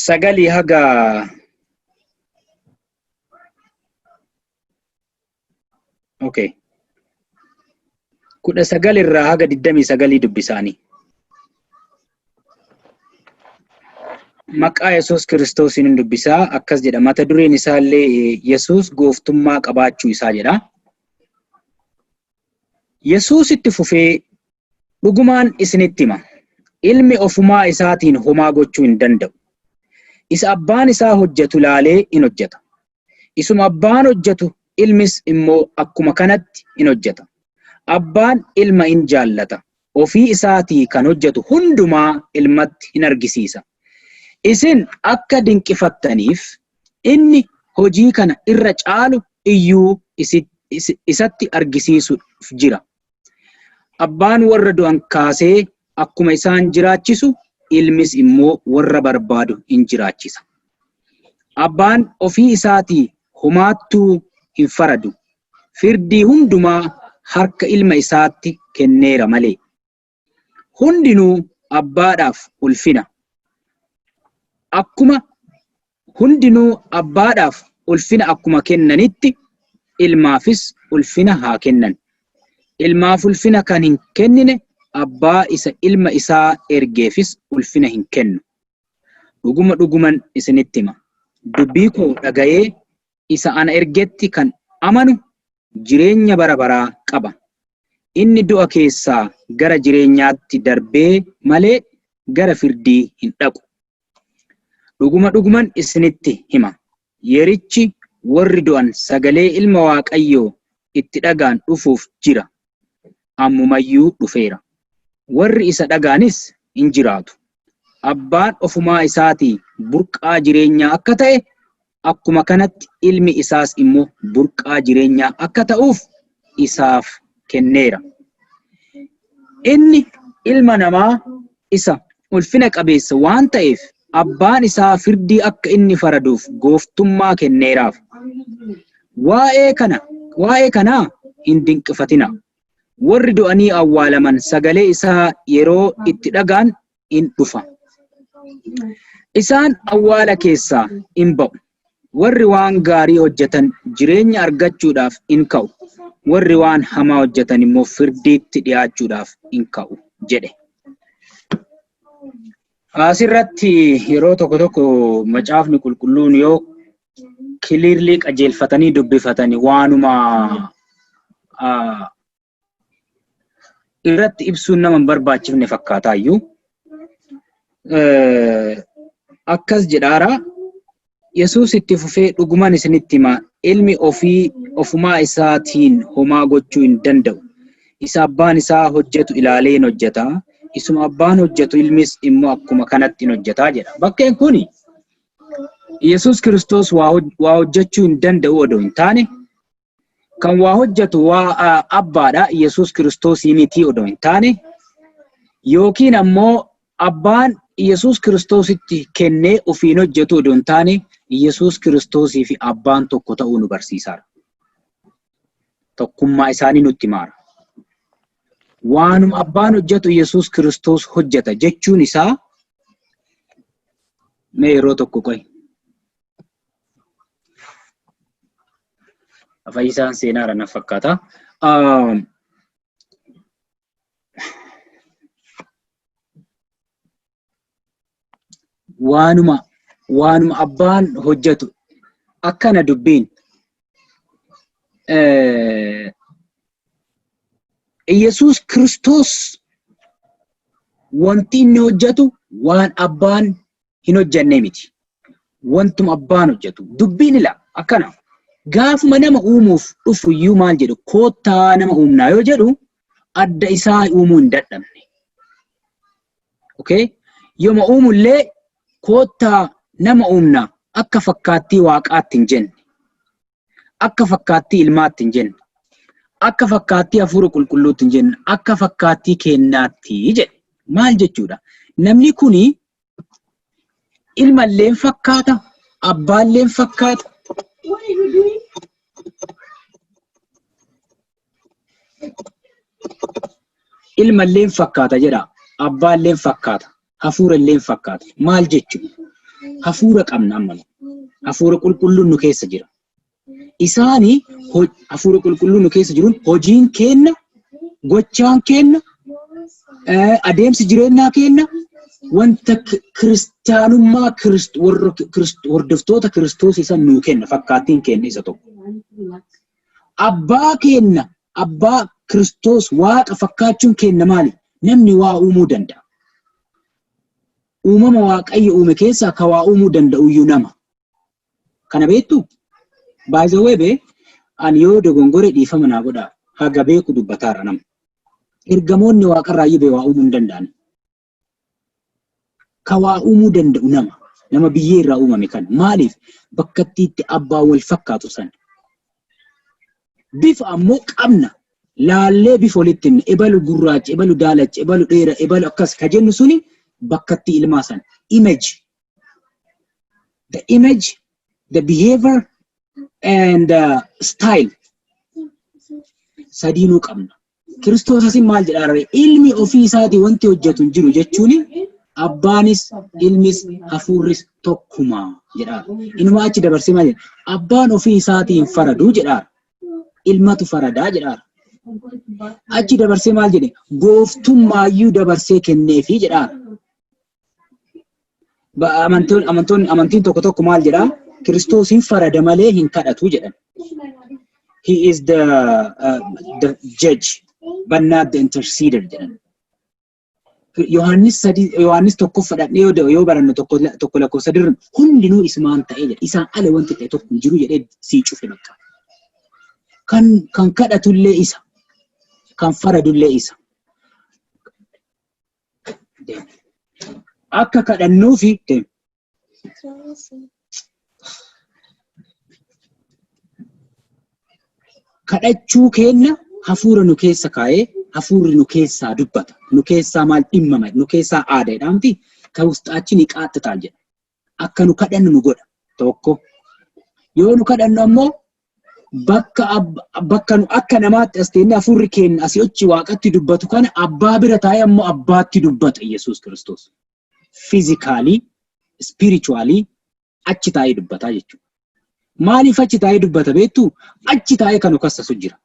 19 haga, okay, 19 irraa haga 29 dubbisaanii. Maqaa Yesuus Kiristoosiin hin dubbisaa. Akkas jedha, mata dureen isaallee Yesuus gooftummaa qabaachuu isaa jedha. Yesuus itti fufee, "Dhugumaan isinitti hima, ilmi ofumaa isaatiin homaa gochuu hin danda'u. Isa abbaan isaa hojjetu ilaalee in hojjeta. Isuma abbaan hojjetu ilmis immoo akkuma kanatti in hojjeta. Abbaan ilma in jaallata. Ofii isaatii kan hojjetu hundumaa ilmatti in argisiisa. Isin akka dinqifattaniif inni hojii kana irra caalu iyyuu isatti argisiisuuf jira. Abbaan warra du'an kaasee akkuma isaan jiraachisu, ilmis immoo warra barbaadu in jiraachisa. Abbaan ofii isaatii homaattuu hin faradu. Firdii hundumaa harka ilma isaatti kenneera malee. Hundinuu abbaadhaaf ulfina. Akkuma hundinuu abbaadhaaf ulfina akkuma kennanitti, ilmaafis ulfina haa kennan. Ilmaaf ulfina kan hin kennine abbaa isa ilma isaa ergeefis ulfina hin kennu. Dhuguma dhuguman isinitti hima. Dubbii koo dhaga'ee isa ana ergetti kan amanu jireenya bara baraa qaba. Inni du'a keessaa gara jireenyaatti darbee malee gara firdii hin dhaqu. Dhuguma dhuguman isinitti hima. Yerichi warri du'an sagalee ilma Waaqayyoo itti dhaga'an dhufuuf jira. Ammumayyuu dhufeera. Warri isa dhaga'anis in jiraatu. Abbaan ofumaa isaatii burqaa jireenyaa akka ta'e, akkuma kanatti ilmi isaas immoo burqaa jireenyaa akka ta'uuf isaaf kenneera. Inni ilma namaa isa ulfina qabeessa waan ta'eef, abbaan isaa firdii akka inni faraduuf gooftummaa kenneeraaf. Waa'ee kanaa hin dinqifatina. Warri du'anii awwaalaman sagalee isaa yeroo itti dhaga'an in dhufa. Isaan awwaala keessaa in ba'u. Warri waan gaarii hojjetan jireenya argachuudhaaf in ka'u. Warri waan hamaa hojjetan immoo firdiitti dhi'aachuudhaaf in ka'u" jedhe. Asirratti yeroo tokko tokko macaafni qulqulluun yoo clearly qajeelfatanii dubbifatanii waanuma irratti ibsuun nama hin barbaachifne fakkaataayyuu. Akkas jedhaara. Yesuus itti fufee, "Dhuguman isinitti hima, ilmi ofii ofumaa isaatiin homaa gochuu hin danda'u. Isa abbaan isaa hojjetu ilaalee hin hojjeta. Isuma abbaan hojjetu ilmis immoo akkuma kanatti hin hojjeta" jedha. Bakkeen kuni Yesuus Kiristoos waa hojjechuu hin danda'u odoo hin taane, kan waa hojjetu waa abbaadha, Yesuus Kiristoosii miti odoo hin taane, yookiin ammoo abbaan Yesuus Kiristoositti kennee ofiin hojjetu odoo hin taane, Yesuus Kiristoosii fi abbaan tokko ta'uu nu barsiisaara. Tokkummaa isaanii nutti himaara. Waanuma abbaan hojjetu Yesuus Kiristoos hojjeta jechuun isaa, mee yeroo tokko qoy. Fayyisaan seenaadha na fakkaata. Waanuma abbaan hojjetu akkana dubbiin. Iyyasuus Kiristoos wanti inni hojjetu waan abbaan hin hojjenne miti. Wantuma abbaan hojjetu. Dubbiin ila akkana. Gaafuma nama uumuuf dhufu iyyuu maal jedhu? Koottaa nama uumnaa yoo jedhu, adda isaa uumuu hin dadhabne. Okay? Yooma uumullee koottaa nama uumna akka fakkaattii waaqaatti hin jenne. Akka fakkaattii ilmaatti hin jenne. Akka fakkaattii hafuura qulqulluutti hin jenne. Akka fakkaattii kennaatti jedhe. Maal jechuudha? Namni kuni ilmalleen fakkaata, abbaalleen fakkaata. What are you doing? Ilmalleen fakkaata jedha. Abbaalleen fakkaata. Hafuuralleen fakkaata. Maal jechuudha? Hafuura qabna amma. Hafuura qulqulluun nu keessa jira. Isaani hafuura qulqulluun nu keessa jiruun hojiin keenna, gochaan keenna, adeemsi jireenyaa keenna wanta kiristaanummaa warra hordoftoota Kiristoos isa nuu kenna, fakkaattiin kenna isa tokko. Abbaa keenna, abbaa Kiristoos Waaqa fakkaachuun keenna maali? Namni waa uumuu danda'a. Uumama Waaqayyo uume keessaa ka waa uumuu danda'u iyyuu nama. Kana beektu? By the way, bee ani yoo dogongore dhiifama naa godhaa. Haga beeku dubbataara nama. Ergamoonni waaqarraa iyyuu bee waa uumuu hin danda'an. Ka waa uumuu danda'u nama. Nama biyyee irraa uumame kana. Maaliif? Bakka itti abbaan wal fakkaatu sana. Bifa ammoo qabna. Laallee bifa walitti himna. Ebalu gurraacha, ebalu daalacha, ebalu dheera, ebalu akkas ka jennu suni bakka itti ilmaa sana. Image. The image, the behavior and the style sadiinuu qabna. Kiristoos asin maal jedhaa ree? Ilmi ofii isaatii wanti hojjetu hin jiru jechuun abbaanis ilmis hafuurris tokkuma jedhaa. Inuma achi dabarsee maal jedha? Abbaan ofii isaatii hin faraduu jedhaa. Ilmatu faradaa jedhaa. Achi dabarsee maal jedhe? Gooftummaayyuu dabarsee kenneefii jedhaa. Amantoonni amantiin tokko tokko maal jedhaa? Kiristoos hin farada malee hin kadhatu jedhan. He is the judge but not the interceder jedhan. Yohaannis 3, Yohaannis tokkoffaa dhaqnee yoo barannu 1 lakkoofsa 3 hundinuu isumaan ta'ee jedha. Isaan ala wanti ta'e tokko hin jiru jedhee sii cufe bakka. Kan kadhatullee isa. Kan faradullee isa. Akka kadhannuufi deem. Kadhachuu keenna hafuura nu keessa kaa'ee hafuurri nu keessaa dubbata. Nu keessaa maal dhimmama? Nu keessaa aada jedhamti. ከውስጣችን ይቃትታል jedha. Akka nu kadhannu nu godha. Tokko. Yoo nu kadhannu ammoo bakka nu akka namaatti as teennee hafuurri keenya asii achi waaqatti dubbatu kana abbaa bira taa'ee ammoo abbaatti dubbata Yesuus Kiristoos. Physically, spiritually achi taa'ee dubbataa jechuudha. Maaliif achi taa'ee dubbata beektu? Achi taa'ee kan nu kassasu jira.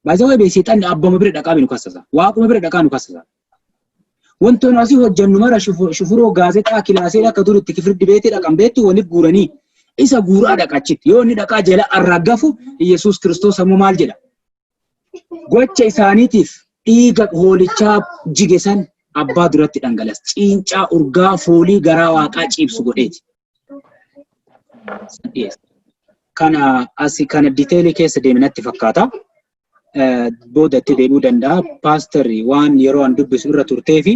Baay'ee bee seexanni abbama bira dhaqaa nu kassasa. Waaquma bira dhaqaa nu kassasa. Wantoonni asii hojjennu mara shufuroo gaazexaa kilaasee akka duritti kifirdi beetii dhaqan beektu waliif guuranii isa guuraa dhaqa achitti. Yoo inni dhaqaa jala arraggafu, Yesuus Kiristoos ammoo maal jedha? Gocha isaaniitiif dhiiga hoolichaa jige san abbaa duratti dhangalasa. Ciincaa urgaa foolii garaa waaqaa ciibsu godheeti. Kana asi kana detailii keessa deeminatti fakkaata. Booda itti deebi'uu danda'a. Paastarri waan yeroo an dubbisu irra turtee fi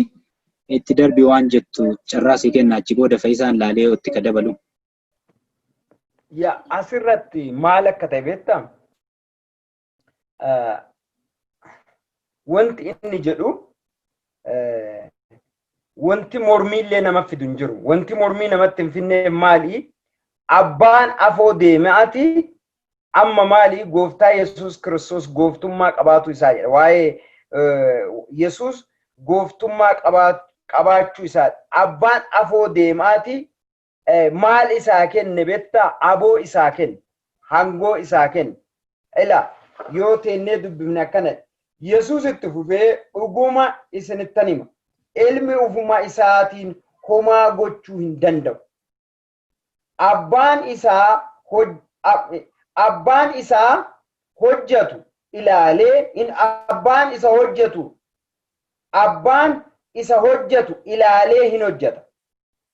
itti darbi waan jettu carraa sii kenna, achi booda Fayyisaan laalee itti ka dabalu. Yaa, asirratti maal akka ta'e beektaa? Wanti inni jedhu wanti mormiillee nama fidu hin jiru. Wanti mormii namatti hin finne maali? Abbaan afoo deemaati amma maali? Gooftaa Yesuus Kiristoos gooftummaa qabaatu isaa jedha. Waa'ee Yesuus gooftummaa qabaachuu isaa. Abbaan afoo deemaati maal isaa kenne beektaa? Aboo isaa kenne. Hangoo isaa kenne. Ila yoo teennee dubbifne akkana. Yesuus itti fufee, "Dhuguma isinittan hima. Ilmi ufuma isaatiin homaa gochuu hin danda'u. Abbaan isaa abbaan isaa hojjetu ilaalee in abbaan isa hojjetu abbaan isa hojjetu ilaalee hin hojjeta.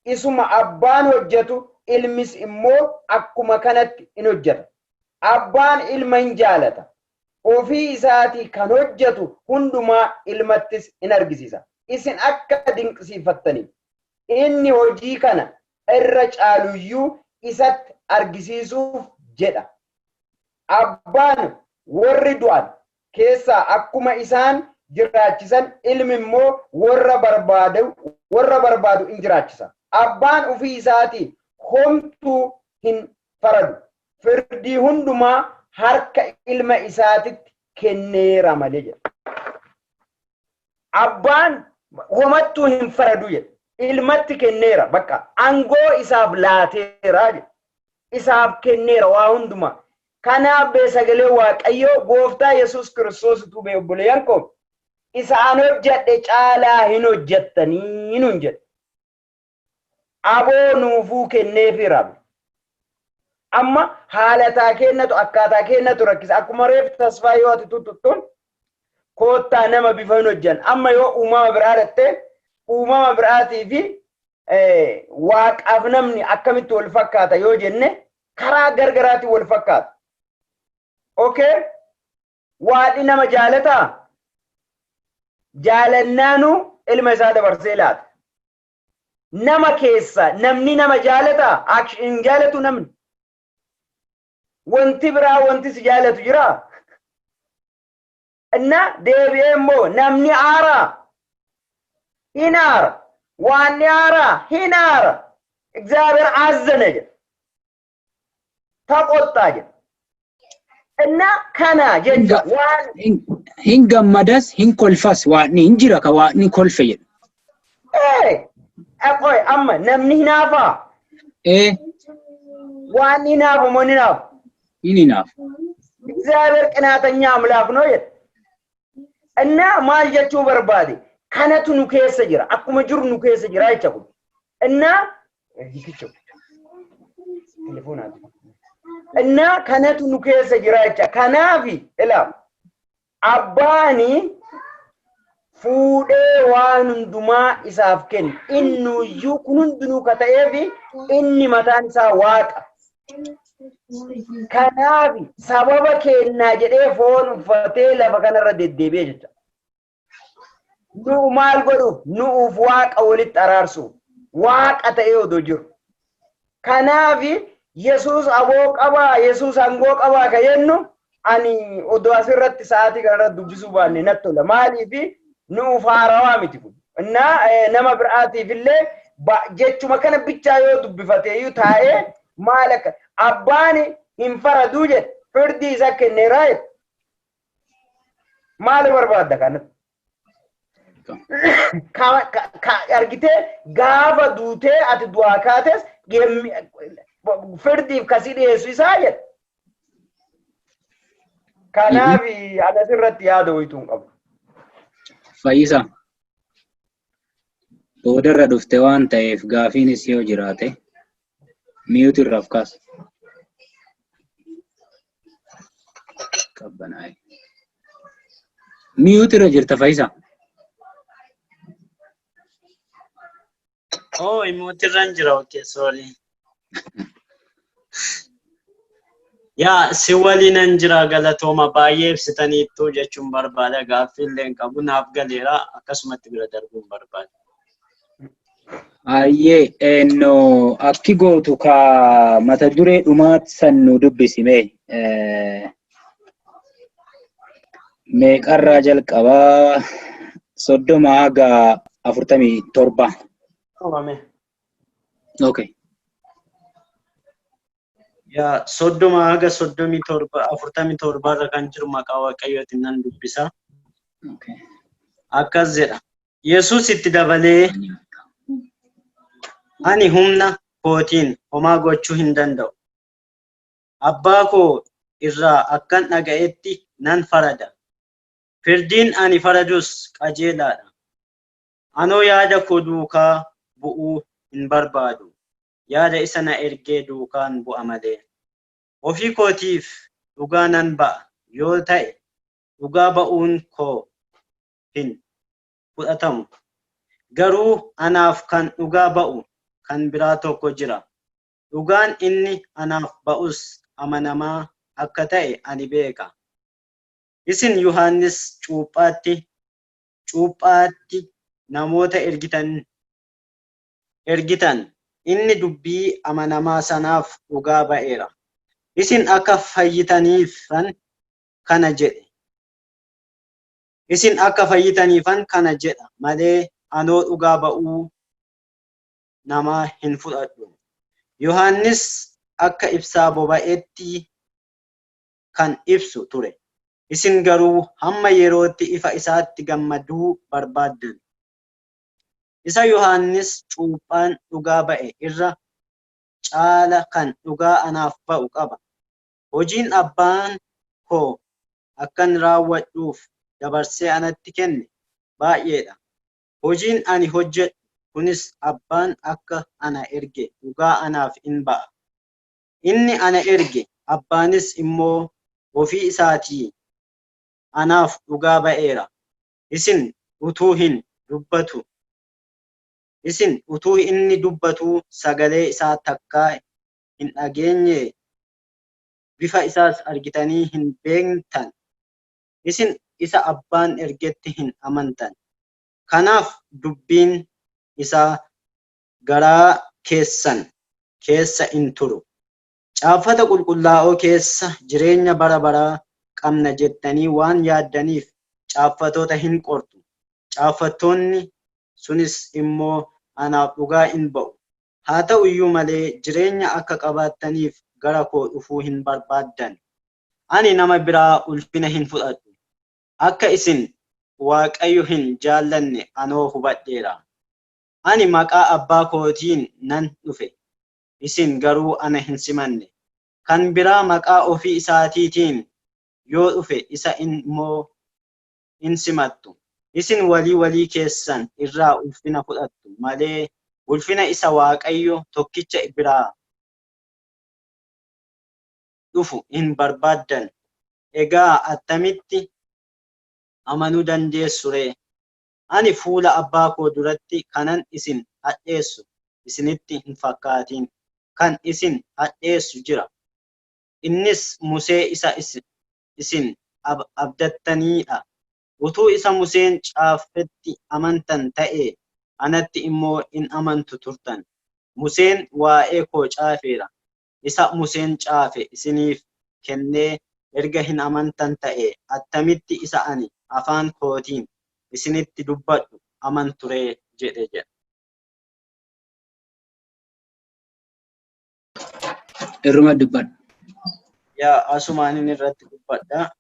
Isuma abbaan hojjetu ilmis immoo akkuma kanatti in hojjeta. Abbaan ilma hin jaalata. Ofii isaatii kan hojjetu hundumaa ilmattis in argisiisa. Isin akka dinqisiifattaniif inni hojii kana irra caaluyyuu isatti argisiisuuf jedha. Abbaan warri du'an keessaa akkuma isaan jiraachisan, ilmi immoo warra barbaadu in jiraachisa. Abbaan ofii isaatii homtuu hin faradu. Firdii hundumaa harka ilma isaatitti kenneera malee jedha. Abbaan homattuu hin faradu jedha. Ilmatti kenneera, bakka aangoo isaaf laateera jedha. Isaaf kenneera waa hundumaa. Kanaaf bee sagalee Waaqayyoo gooftaa Yesuus Kiristoos utuu bee, obboleeyyan koo, isa an hojjedhe caalaa hin hojjettanii nuun jedhe. Aboo nuufuu kenneefira. Amma haalataa kennatu, akkaataa kennatu rakkisa. Akkuma reef tasfaa yoo ati tuttuun koottaa nama bifa hin hojjan. Amma yoo uumama biraa dhattee, uumama biraatii fi waaqaaf namni akkamitti wal fakkaata yoo jenne, karaa gargaraatiin wal fakkaata. Okay? Waaqni nama jaalataa? Jaalannaanu ilma isaa dabarsee laata. Nama keessa namni nama jaalataa? Hin jaalatu namni. Wanti biraa wanti si jaalatu jiraa? Inna deebi'ee immoo namni aaraa? Hin aara. Waanni aaraa? Hin aara. እግዚአብሔር አዘነ jedha. ተቆጣ jedha. Inna kana jecha waan Hin gammadas, hin kolfas, waaqni hin jira ka waaqni kolfe jedhu. Qoy, amma namni hinaafaa? Ee. Waan hinaafu moo hin hinaafu? Hin hinaafu. እግዚአብሔር ቅናተኛ አምላክ ነው jedha. እና maal jechuu barbaade, kanatu nu keessa jira, akkuma jiru nu keessa jira jecha kun. እና hiikicho telefonaati. እና kanatu nu keessa jira jecha. Kanaafi ilaa, abbaani fuudhee waan hundumaa isaaf kenne. Innuyyuu kun hundinuu ka ta'eefi inni mataan isaa waaqa. Kanaaf sababa kennaa jedhee foon uffatee lafa kanarra deddeebi'ee jecha. Nu maal godhuuf? Nu'uuf waaqa walitti araarsuuf. Waaqa ta'ee odoo jiru. Kanaaf Yesuus aboo qabaa, Yesuus aangoo qabaa ka jennu, ani odoo asirratti sa'aatii kanarratti dubbisuu baanne natti tola. Maaliif? Nu'uuf haarawaa miti kun. Innaa nama biraatiif illee jechuma kana bichaa yoo dubbifate iyyuu taa'ee maal akka abbaan hin faraduu jedhe, firdii isa kenneeraa jedhe. Maal barbaadda kanatti? Argitee, gaafa duutee ati du'aa kaates firdiif kasii dhiyeessu isaa jedhe. Kanaaf ani asirratti yaada wayituu hin qabu. Fayyisaa. Boodarra dhufte waan ta'eef gaafiinis yoo jiraate mute irraaf kaasa. Qabbanaa'e. Mute irra jirta, Fayyisaa. Oh, mute irran jira. Okay, sorry. Yaa, si waliinan jira, galatooma, baay'ee ibsitaniittu jechuun barbaada. Gaaffii illee hin qabu, naaf galeera, akkasumatti bira darbuun barbaada. Hayyee, eenno akki gootu ka mata duree dhumaa san nu dubbisime. Meeqarraa jalqabaa? 30 haga 47. Qabame. Okay. Yaa, 30 haga 37, 47 irra kan jiru maqaa Waaqayyootiin nan dubbisa. Okay. Akkas jedha. Yesuus itti dabalee, "Ani humna kootiin homaa gochuu hin danda'u. Abbaa koo irraa akkan dhaga'etti nan farada. Firdiin ani faradus qajeelaadha. Anoo yaada koo duukaa bu'uu hin barbaadu. Yaada isa na ergee duukaan bu'a malee. Ofii kootiif dhugaa nan ba'a yoo ta'e dhugaa ba'uun koo hin fudhatamu. Garuu anaaf kan dhugaa ba'u kan biraa tokko jira. Dhugaan inni anaaf ba'us amanamaa akka ta'e ani beeka. Isin Yohaannis cuuphaatti namoota ergitan inni dubbii amanamaa sanaaf dhugaa ba'eera. Isin akka fayyitaniifan kana jedhe. Isin akka fayyitaniifan kana jedha malee anoo dhugaa ba'uu namaa hin fudhadhu. Yohaannis akka ibsaa boba'etti kan ibsu ture. Isin garuu hamma yerootti ifa isaatti gammaduu barbaaddan. Isa Yohaannis cuuphaan dhugaa ba'e irra caala kan dhugaa anaaf ba'u qaba. Hojiin abbaan koo akkan raawwadhuuf dabarsee anatti kenne baay'eedha. Hojiin ani hojjedhu kunis abbaan akka ana erge dhugaa anaaf in ba'a. Inni ana erge abbaanis immoo ofii isaatii anaaf dhugaa ba'eera. Isin utuu hin dubbatu. Isin utuu inni dubbatuu sagalee isaa takkaa hin dhageenye, bifa isaas argitanii hin beektan. Isin isa abbaan ergetti hin amantan. Kanaaf dubbiin isaa garaa keessan keessa hin turu. Caaffata qulqullaa'oo keessa jireenya bara baraa qabna jettanii waan yaaddaniif caaffatoota hin qortu. Caaffattoonni sunis immoo anaaf dhugaa in ba'u. Haa ta'u iyyuu malee jireenya akka qabaattaniif gara koo dhufuu hin barbaaddan. Ani nama biraa ulfina hin fudhadhu. Akka isin Waaqayyo hin jaallanne anoo hubadheera. Ani maqaa abbaa kootiin nan dhufe. Isin garuu ana hin simanne. Kan biraa maqaa ofii isaatiitiin yoo dhufe isa immoo in simattu. Isin walii walii keessan irraa ulfina fudhattu malee ulfina isa Waaqayyo tokkicha biraa dhufu hin barbaaddan. Egaa attamitti amanuu dandeessu ree? Ani fuula abbaa koo duratti kanan isin hadheessu isinitti hin fakkaatin. Kan isin hadheessu jira. Innis Musee isa isin abdattaniidha. Utuu isa Museen caafetti amantan ta'ee anatti immoo in amantu turtan. Museen waa'ee koo caafeera. Isa Museen caafe isiniif kennee erga hin amantan ta'ee attamitti isa ani afaan kootiin isinitti dubbadhu amantu ree jedhe jedha. Irruma dubbadhu. Yaa, asumaan inni irratti dubbadha.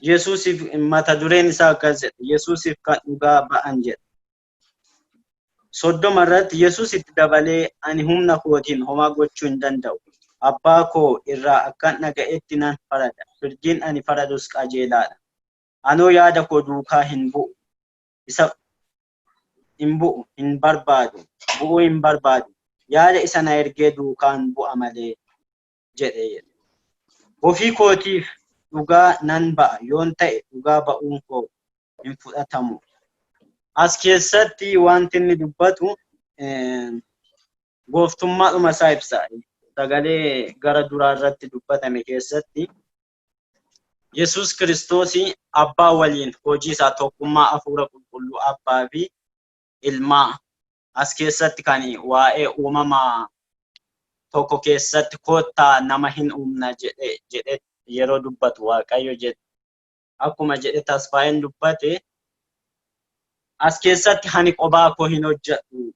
Yesuusiif mata dureen isaa akkas jedha. Yesuusiif kan dhugaa ba'an jedha. 30 irratti Yesuus itti dabalee, "Ani humna kootiin homaa gochuu hin danda'u. Abbaa koo irraa akkan dhaga'etti nan farada. Firdiin ani faradus qajeelaadha. Anoo yaada koo duukaa hin bu'u. Isa hin bu'u hin barbaadu. Bu'uu hin barbaadu. Yaada isa na ergee duukaan bu'a malee," jedhe jedhe. Ofii kootiif dhugaa nan ba'a yoon ta'e dhugaa ba'uun koo hin fudhatamu. As keessatti wanti inni dubbatu gooftummaadhuma isaa ibsa. Sagalee gara duraa irratti dubbatame keessatti Yesuus Kiristoos abbaa waliin hojii isaa tokkummaa hafuura qulqulluu abbaa fi ilmaa as keessatti kan waa'ee uumamaa tokko keessatti "Kottaa nama hin uumna" jedhe yeroo dubbatu Waaqayyo jedhe akkuma jedhe Tasfaayeen dubbate. As keessatti ani qobaa koo hin hojjedhu.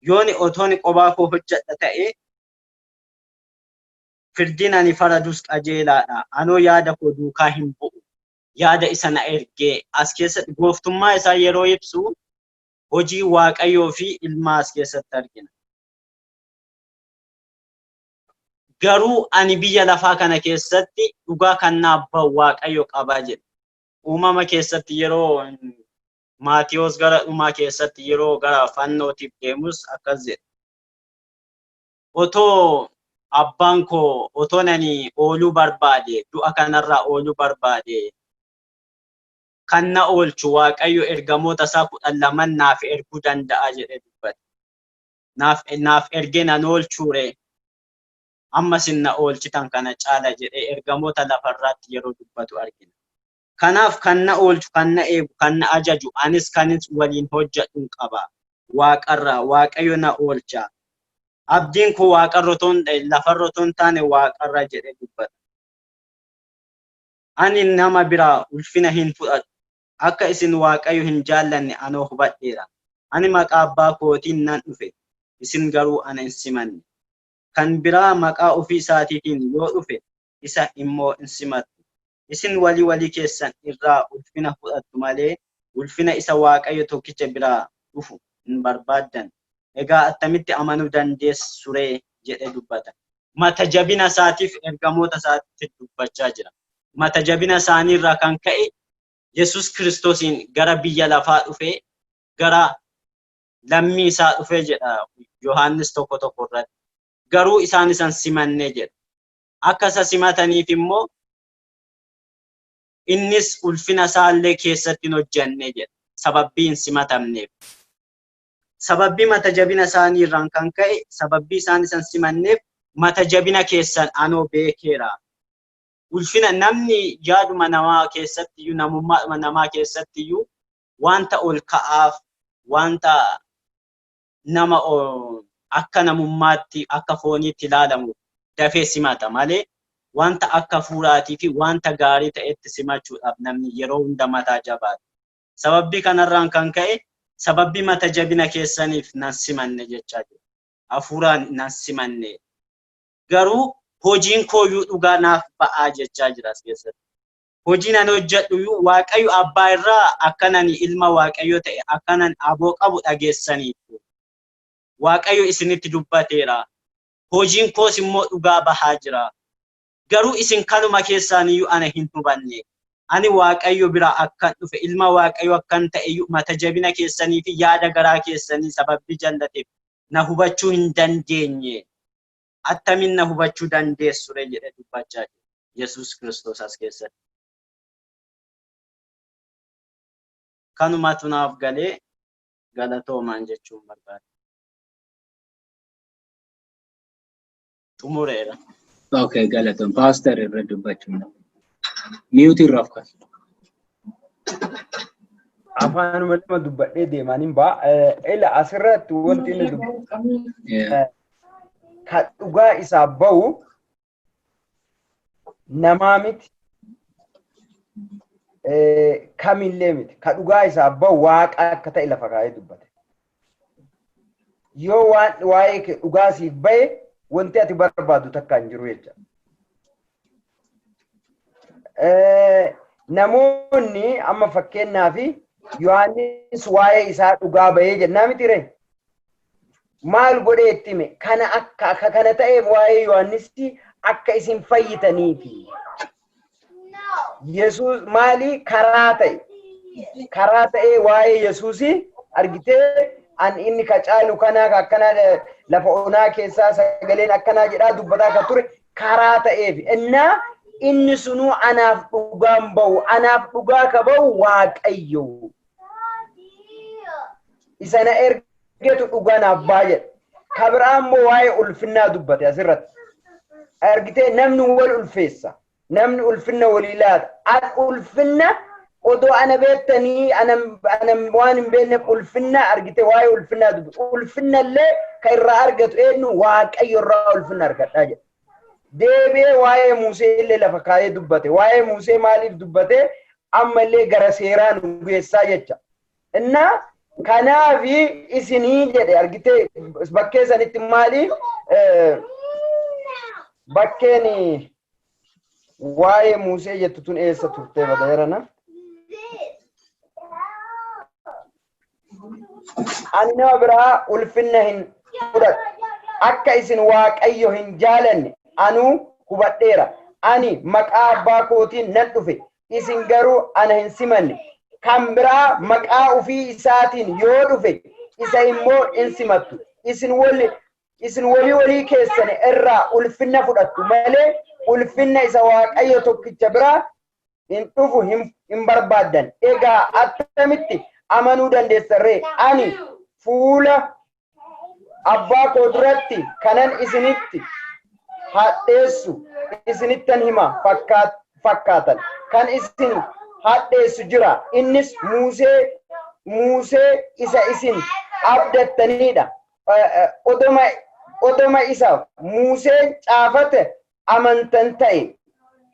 Yooni otooni qobaa koo hojjedha ta'e firdiin ani faradus qajeelaadha. Anoo yaada koo duukaa hin bu'u. Yaada isa na ergee. As keessatti gooftummaa isaa yeroo ibsu hojii Waaqayyoo fi ilmaa as keessatti argina. Garuu ani biyya lafaa kana keessatti dhugaa kan naaf ba'u Waaqayyo qaba jedhe. Uumama keessatti yeroo Maatiyoos gara dhumaa keessatti yeroo gara fannootiif deemus akkas jedhe. Otoo abbaan koo otoo nani ooluu barbaade, du'a kanarraa ooluu barbaade, kan na oolchu Waaqayyo ergamoota isaa 12 naaf erguu danda'a jedhee dubbate. Naaf ergee nan oolchuure, amma isin na oolchitan kana caala jedhee ergamoota lafarraatti yeroo dubbatu argina. Kanaaf kan na oolchu, kan na eegu, kan na ajaju, anis kanis waliin hojjedhuun qaba. Waaqarraa Waaqayyo na oolcha. Abdiin koo waaqarra otoo hin ta'in, lafarra otoo hin taane waaqarra jedhee dubbata. Ani nama biraa ulfina hin fudhadhu. Akka isin Waaqayyo hin jaallanne anoo hubadheera. Ani maqaa abbaa kootiin nan dhufe, isin garuu ana hin simanne. Kan biraa maqaa ofii isaatiitiin yoo dhufe, isa immoo in simattu. Isin walii walii keessan irraa ulfina fudhattu malee, ulfina isa Waaqayyo tokkicha biraa dhufu hin barbaaddan. Egaa attamitti amanuu dandeessu ree jedhee dubbata. Mata jabina isaatiif ergamoota isaatti dubbachaa jira. Mata jabina isaaniirraa kan ka'e Yesus Kiristoosiin gara biyya lafaa dhufee, gara lammii isaa dhufee jedha Yohaannis 1:1 irratti. Garuu isaan isan simanne jedha. Akka isa simataniif immoo innis ulfina isaallee keessatti hin hojjenne jedha. Sababbii hin simatamneef. Sababbii mata jabina isaanii irraan kan ka'e, sababbii isaan isan simanneef, mata jabina keessan anoo beekeera. Ulfina namni yaaduma namaa keessatti iyyuu, namummaadhuma namaa keessatti iyyuu, wanta ol ka'aaf, wanta nama akka namummaatti, akka fooniitti ilaalamu dafee simata malee, wanta akka hafuuraatii fi wanta gaarii ta'etti simachuudhaaf namni yeroo hunda mataa jabaata. Sababbii kanarraan kan ka'e, sababbii mata jabina keessaniif nan simanne jechaa jira. Hafuuraan nan simanne. Garuu hojiin kooyyuu dhugaa naaf ba'aa jechaa jira as keessatti. Hojiin ani hojjedhu iyyuu Waaqayyo abbaa irraa akkanan ilma Waaqayyo ta'e, akkanan aboo qabu dhageessaniitu. Waaqayyo isinitti dubbateera. Hojiin koos immoo dhugaa bahaa jira. Garuu isin kanuma keessaaniyyuu ana hin hubanne. Ani Waaqayyo biraa akkan dhufe, ilma Waaqayyo akkan ta'e iyyuu, mata jabina keessanii fi yaada garaa keessanii sababbii jallateef na hubachuu hin dandeenye. Attamiin na hubachuu dandeessu ree jedhee dubbachaa jira Yesuus Kiristoos as keessatti. Kanumatu naaf galee, galatoomaan jechuun barbaada. Xumureera. Okay, galatoom. Pastor irra dubbachuun. Mute irra of kaas. Afaanuma lama dubbadhee deemaan hin ba'a. Ila asirratti wanti inni dubbatu ka dhugaa isaa bahu namaa miti, kamillee miti, ka dhugaa isaa bahu Waaqa akka ta'e lafa kaa'ee dubbate. Yoo waan waa'ee kee dhugaa siif bahe, wanti ati barbaadu takka hin jiru jecha. Namoonni amma fakkeenyaaf Yohaannis waa'ee isaa dhugaa bahee jennaa miti ree? Maal godhee itti hime? Kana akka kana ta'eef waa'ee Yohaannis akka isin fayyitaniifi. Yesuus maali karaa ta'e? Karaa ta'ee waa'ee Yesuusii argitee, an inni ka caalu kanaa, ka akkanaa, lafa onaa keessaa sagaleen akkanaa jedhaa dubbataa kan ture karaa ta'eef. Innaa inni sunuu anaaf dhugaan bahu, anaaf dhugaa ka bahu Waaqayyo. Isa na ergetu dhugaa naaf ba'a jedha. Ka biraa immoo waa'ee ulfinnaa dubbate asirratti. Argitee, namni wal ulfeessa. Namni ulfinna walii laata. An ulfinna odoo ana beektanii ana waan hin beekneef ulfinna argite, waa'ee ulfinnaa dubbatu. Ulfinna illee kan irraa argatu eenyu? Waaqayyo irraa ulfinna argadhaa jedha. Deebi'ee waa'ee Musee illee lafa kaa'ee dubbate. Waa'ee Musee maaliif dubbate? Amma illee gara seeraa nu geessaa jecha. Innaa kanaafi isinii jedhe, argitee, bakkee sanitti maali bakkeen waa'ee Musee jettu tun eessa turtee badayrana? Ani nama biraa ulfinna hin fudhadhu. Akka isin Waaqayyo hin jaalanne anuu hubadheera. Ani maqaa abbaa kootiin nan dhufe, isin garuu ana hin simanne. Kan biraa maqaa ofii isaatiin yoo dhufe isa immoo in simattu. Isin walii walii keessan irraa ulfinna fudhattu malee ulfinna isa Waaqayyo tokkicha biraa hin dhufu hin barbaaddan. Egaa attamitti amanuu dandeessan ree? Ani fuula abbaa koo duratti kanan isinitti hadheessu isinittan hima fakkaatan. Kan isin hadheessu jira. Innis Muusee isa isin abdattanidha. Odoma isa Muuseen caafate amantan ta'e,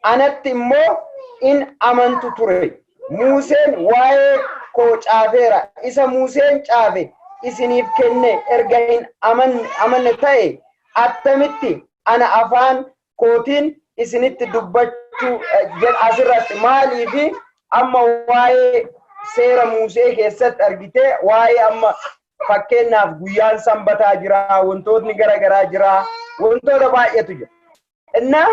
anatti immoo in amantu ture. Muuseen waa'ee koo caafeera. Isa Muuseen caafe isiniif kenne erga hin amanne ta'e, attamitti ana afaan kootiin isinitti dubbachuu jedha asirratti? Maaliifi amma waa'ee seera Muusee keessatti argitee, waa'ee amma fakkeenyaaf guyyaan sanbataa jira, wantootni gara garaa jira, wantoota baay'eetu jira. Innaa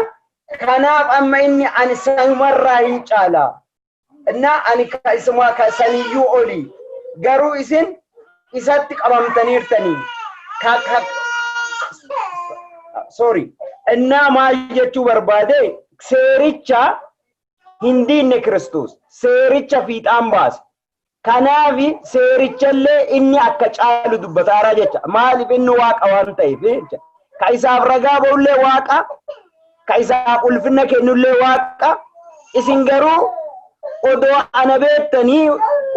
kanaaf amma inni ani sanumarraa hin caala. Innaa ani isuma saniyyuu oli. Garuu isin isatti qabamtaniirtanii. Sorry. Innaa maal jechuu barbaade, seericha hin diinne Kiristoos. Seericha fiixaan baase. Kanaaf seerichallee inni akka caalu dubbataaraa jecha. Maaliif? Inni Waaqa waan ta'eef jecha. Ka isaaf ragaa ba'ullee Waaqa, ka isaaf ulfinna kennullee Waaqa. Isin garuu odoo ana beektanii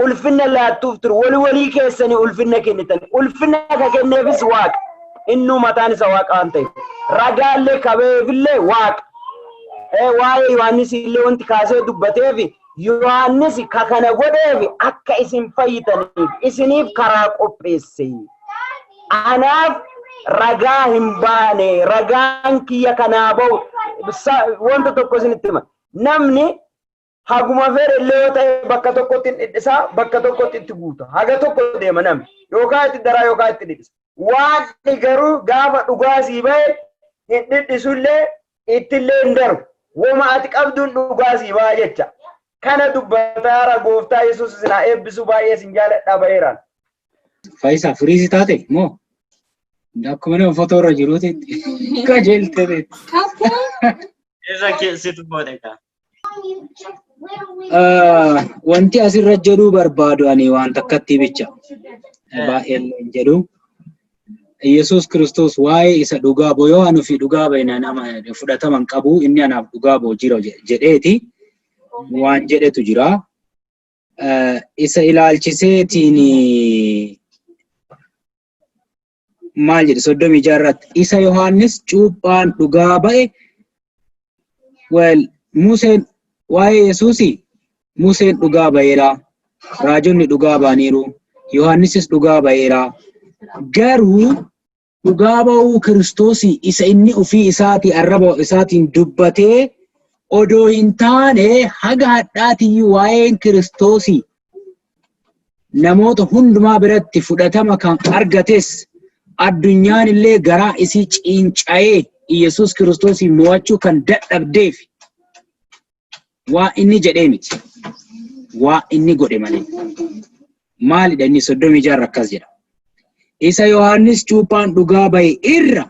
ulfinna laattuuf ture. Walii walii keessanii ulfinna kennitan. Ulfinna ka kenneefis Waaqa. Innuu mataan isa Waaqa waan ta'eef. Ragaallee kabeefillee Waaqa. Waa'ee Yohaannis illee wanti kaasee dubbateef, Yohaannis ka kana godheef akka isin fayyitaniif isiniif karaa qopheesse. Anaaf ragaa hin baane, ragaan kiyya kanaa ba'u wanta tokko isinitti hima. Namni haguma fedhe illee yoo ta'e bakka tokkotti hin dhidhisaa, bakka tokkotti itti guuta. Haga tokko deema namni. Yookaan itti daraa yookaan itti dhidhisa. Waaqni garuu gaafa dhugaa sii bahe hin dhidhisullee, ittillee hin daru. Woma ati qabduun dhugaa sii baha jecha. Kana dubbataara. Gooftaa Yesuus isin haa eebbisu, baay'ee isin jaaladha, baheeraan. Faayisaa, freeze taate moo? Akkuma nama footoo irra jiruuti qajeeltee. Irra keessatti godhe kaa. Wanti asirra jedhuu barbaadu ani waan takkatti bicha. Baay'ee hin jedhu. Yesuus Kiristoos waa'ee isa dhugaa ba'u, yoo anu fi dhugaa ba'e nama fudhatama hin qabu, inni anaaf dhugaa ba'u jira jedheeti waan jedhetu jira. Isa ilaalchiseetiin maal jedhe 36 irratti? Isa Yohaannis cuuphaan dhugaa ba'e. Well, Museen waa'ee Yesuusii Museen dhugaa ba'eera, raajonni dhugaa ba'aniiru, Yohaannisis dhugaa ba'eera. Garuu dhugaa ba'uu Kiristoosii isa inni ofii isaatii arraba isaatiin dubbatee odoo hin taane, haga hadhaatiyyuu waa'een Kiristoosii namoota hundumaa biratti fudhatama kan argates, addunyaan illee garaa isii ciinca'ee Yesuus Kiristoosii mo'achuu kan dadhabdeef waa inni jedhee miti. Waa inni godhe malee. Maalidha inni 36 akkas jedha? Isa Yohaannis cuuphaan dhugaa ba'e irra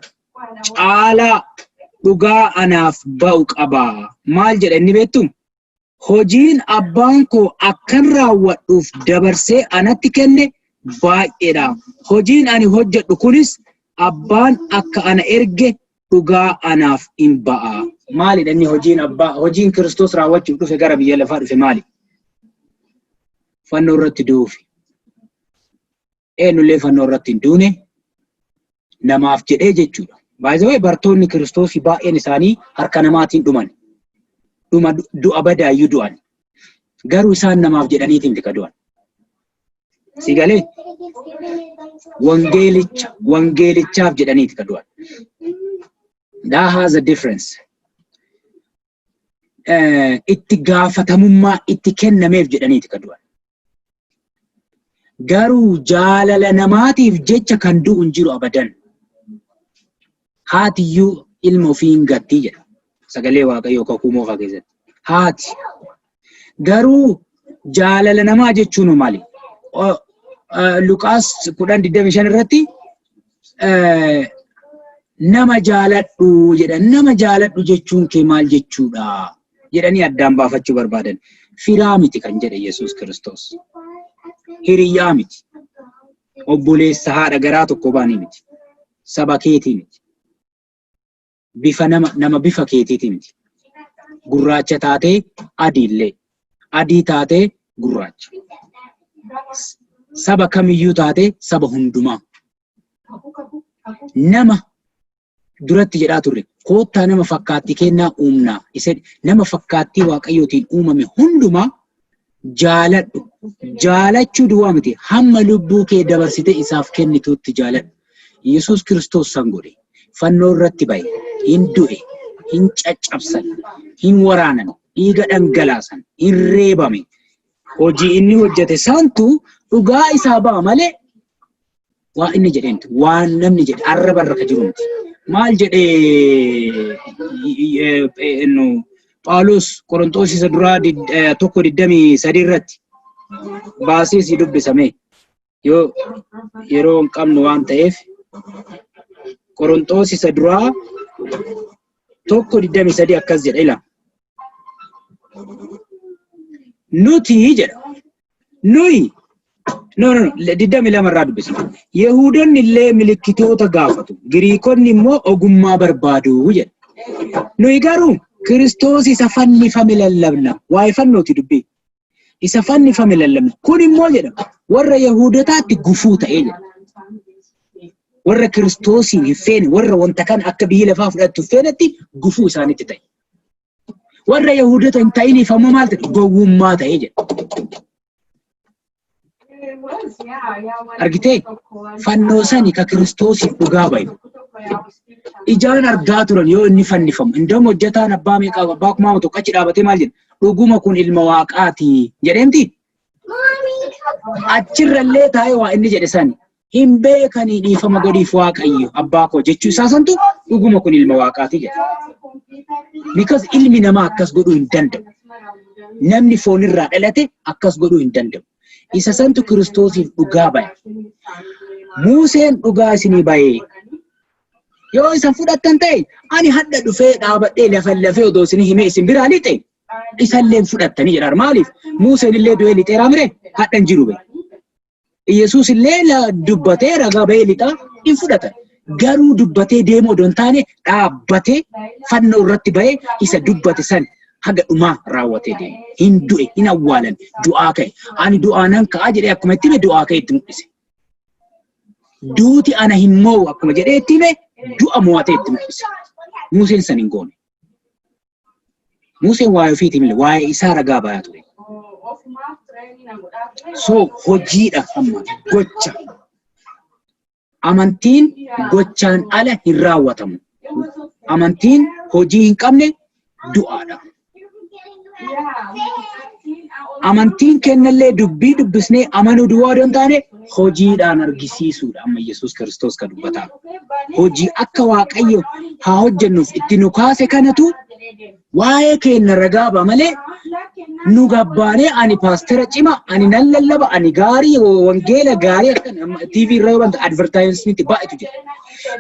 caalaa dhugaa anaaf ba'u qaba. Maal jedha inni beektu? Hojiin abbaan koo akkan raawwadhuuf dabarsee anatti kenne baay'eedha. Hojiin ani hojjedhu kunis abbaan akka ana erge dhugaa anaaf in ba'a. Maalidha inni hojiin abbaa, hojiin Kiristoos raawwachuuf dhufe, gara biyya lafaa dhufe maali? Fannoo irratti du'uufi. Eenyullee fannoo irratti hin duune namaaf jedhee jechuudha. Baay'ee bartoonni Kiristoosii baay'een isaanii harka namaatiin dhuman. Dhuma du'a badaayyuu du'an. Garuu isaan namaaf jedhaniitiin miti ka du'an. Si galee? Wangeelicha, wangeelichaaf jedhaniiti ka du'an. That has a difference. Itti gaafatamummaa itti kennameef jedhaniiti ka du'an. Garuu jaalala namaatiif jecha kan du'u hin jiru abadan. Haatiyyuu ilma ofii hin gattii jedha. Sagalee Waaqayyoo kakuu moofaa keessatti. Haati. Garuu Jaalala namaa jechuun maali? Luqaas 10:25 irratti nama jaaladhu jedha. Nama jaaladhu jechuun kee maal jechuudha jedhanii addaan baafachuu barbaadan. Firaa miti kan jedhe Yesuus Kiristoos. Hiriyyaa miti. Obboleessa haadha garaa tokko baanii miti. Saba keetii miti. Bifa nama nama bifa keetiiti miti. Gurraacha taatee adiillee. Adii taatee gurraacha. Saba kamiyyuu taatee saba hundumaa. Nama duratti jedhaa turre, koottaa nama fakkaattii kennaa uumnaa isa nama fakkaattii Waaqayyootiin uumame hundumaa jaaladhu. Jaalachuu duwwaa miti, hamma lubbuu kee dabarsitee isaaf kennituutti jaaladhu. Yesuus Kiristoos san godhe. Fannoo irratti ba'e, hin du'e, hin caccabsan, hin waraanan, dhiiga dhangalaasan, hin reebame. Hojii inni hojjete santu dhugaa isaa ba'a malee waa inni jedhee miti. Waan namni jedhe arraba irra ka jiru miti. Maal jedhee Phaawulos Qorontoos isa duraa 1:23 irratti baasee si dubbisame, yoo yeroo hin qabnu waan ta'eef, Qorontoos isa duraa 1:23 akkas jedha, ila. Nuti jedha. Nuyi, no, no, no, 22 irraa dubbisna. Yehuudonni illee milikkitoota gaafatu. Giriikonni immoo ogummaa barbaadu jedha. Nuyi garuu Kiristoos isa fannifame lallabna. Waa'ee fannooti dubbii. Isa fannifame lallabna. Kun immoo jedha, warra Yehuudotaatti gufuu ta'ee jedha. Warra Kiristoosiin hin feene, warra wanta kana akka biyyi lafaa fudhattu hin feenetti gufuu isaanitti ta'e. Warra Yahuudota hin ta'iniif ammoo maal ta'e? Gowwummaa ta'e jedha. Argitee? Fannoo sani ka Kiristoosiif dhugaa bayu. Ijaan argaa turan yoo inni fannifamu. Indoom hojjetaan abbaa meeqaa, abbaa kumaa tokko achi dhaabatee maal jedha? Dhuguma kun ilma Waaqaati jedheemti. Achirrallee taa'ee waa inni jedhe sani hin beekanii, dhiifama godhiif Waaqayyo abbaa koo jechuu isaa santu dhuguma kun ilma Waaqaati jedha. Because ilmi namaa akkas godhuu hin danda'u. Namni foonirraa dhalate akkas godhuu hin danda'u. Isa santu Kiristoosiif dhugaa baya. Muuseen dhugaa isinii bayee. Yoo isa fudhattan ta'e, ani hadha dhufee dhaabadhee lafa lafee odoo isinii himee isin biraa lixe, isallee hin fudhattanii jedha. Maaliif? Muuseen illee du'ee lixeeraa mire, hadha hin jiru bee. Yesuus illee dubbatee ragaa bahee lixaa, hin fudhatan. Garuu dubbatee deemuu odoo hin taane, dhaabbatee fannoo irratti bahee isa dubbate san haga dhumaa raawwatee deeme. Hin du'e, hin awwaalan, du'aa ka'e. Ani du'aa nan ka'a jedhee akkuma itti hime, du'aa ka'e itti mul'ise. Duuti ana hin moo'u akkuma jedhee itti hime, du'a mo'atee itti mul'ise. Museen san hin goone. Museen waa'ee ofiitii malee waa'ee isaa ragaa bayaa ture. So hojiidha amma, gocha. Amantiin gochaan ala hin raawwatamu. Amantiin hojii hin qabne du'aadha. Amantiin kennallee dubbii dubbisnee amanuu duwwaa odoo hin taane, hojiidhaan argisiisuudha amma Yesuus Kiristoos kan dubbataa. Hojii akka Waaqayyo haa hojjennuuf itti nu kaase kanatu waa'ee keenya ragaa ba'a malee, nu gabbaanee ani paastera cima, ani nan lallaba, ani gaarii, wangeela gaarii akka TV irra yoo banta advertisement baay'eetu jira.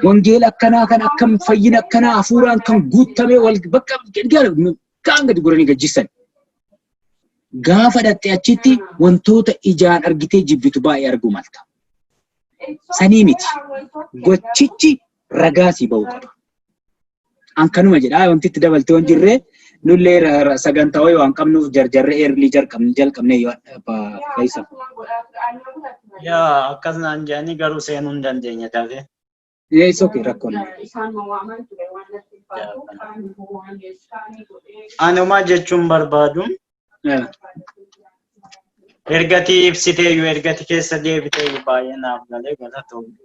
Wangeela akkanaa kan akkam, fayyina akkanaa, hafuuraan kan guutamee wal bakka kaan gadi guranii gajjisan. Gaafa dhatte achitti wantoota ijaan argitee jibbitu baay'ee arguu malta. Sanii miti. Gochichi ragaa sii ba'uu qaba. An kanuma jedha, wanti itti dabaltee waan jirree nullee sagantaa wayii waan qabnuuf jarjarree early jalqabne yoo Fayyisa. Yaa, akkas naan jedhanii garuu seenuu hin dandeenye dafee. It's okay, rakkoon. Anuma jechuun barbaadu, ergati ibsiteeyyuu, ergati keessa deebiteeyyuu, baay'ee naaf galee, galatoomne.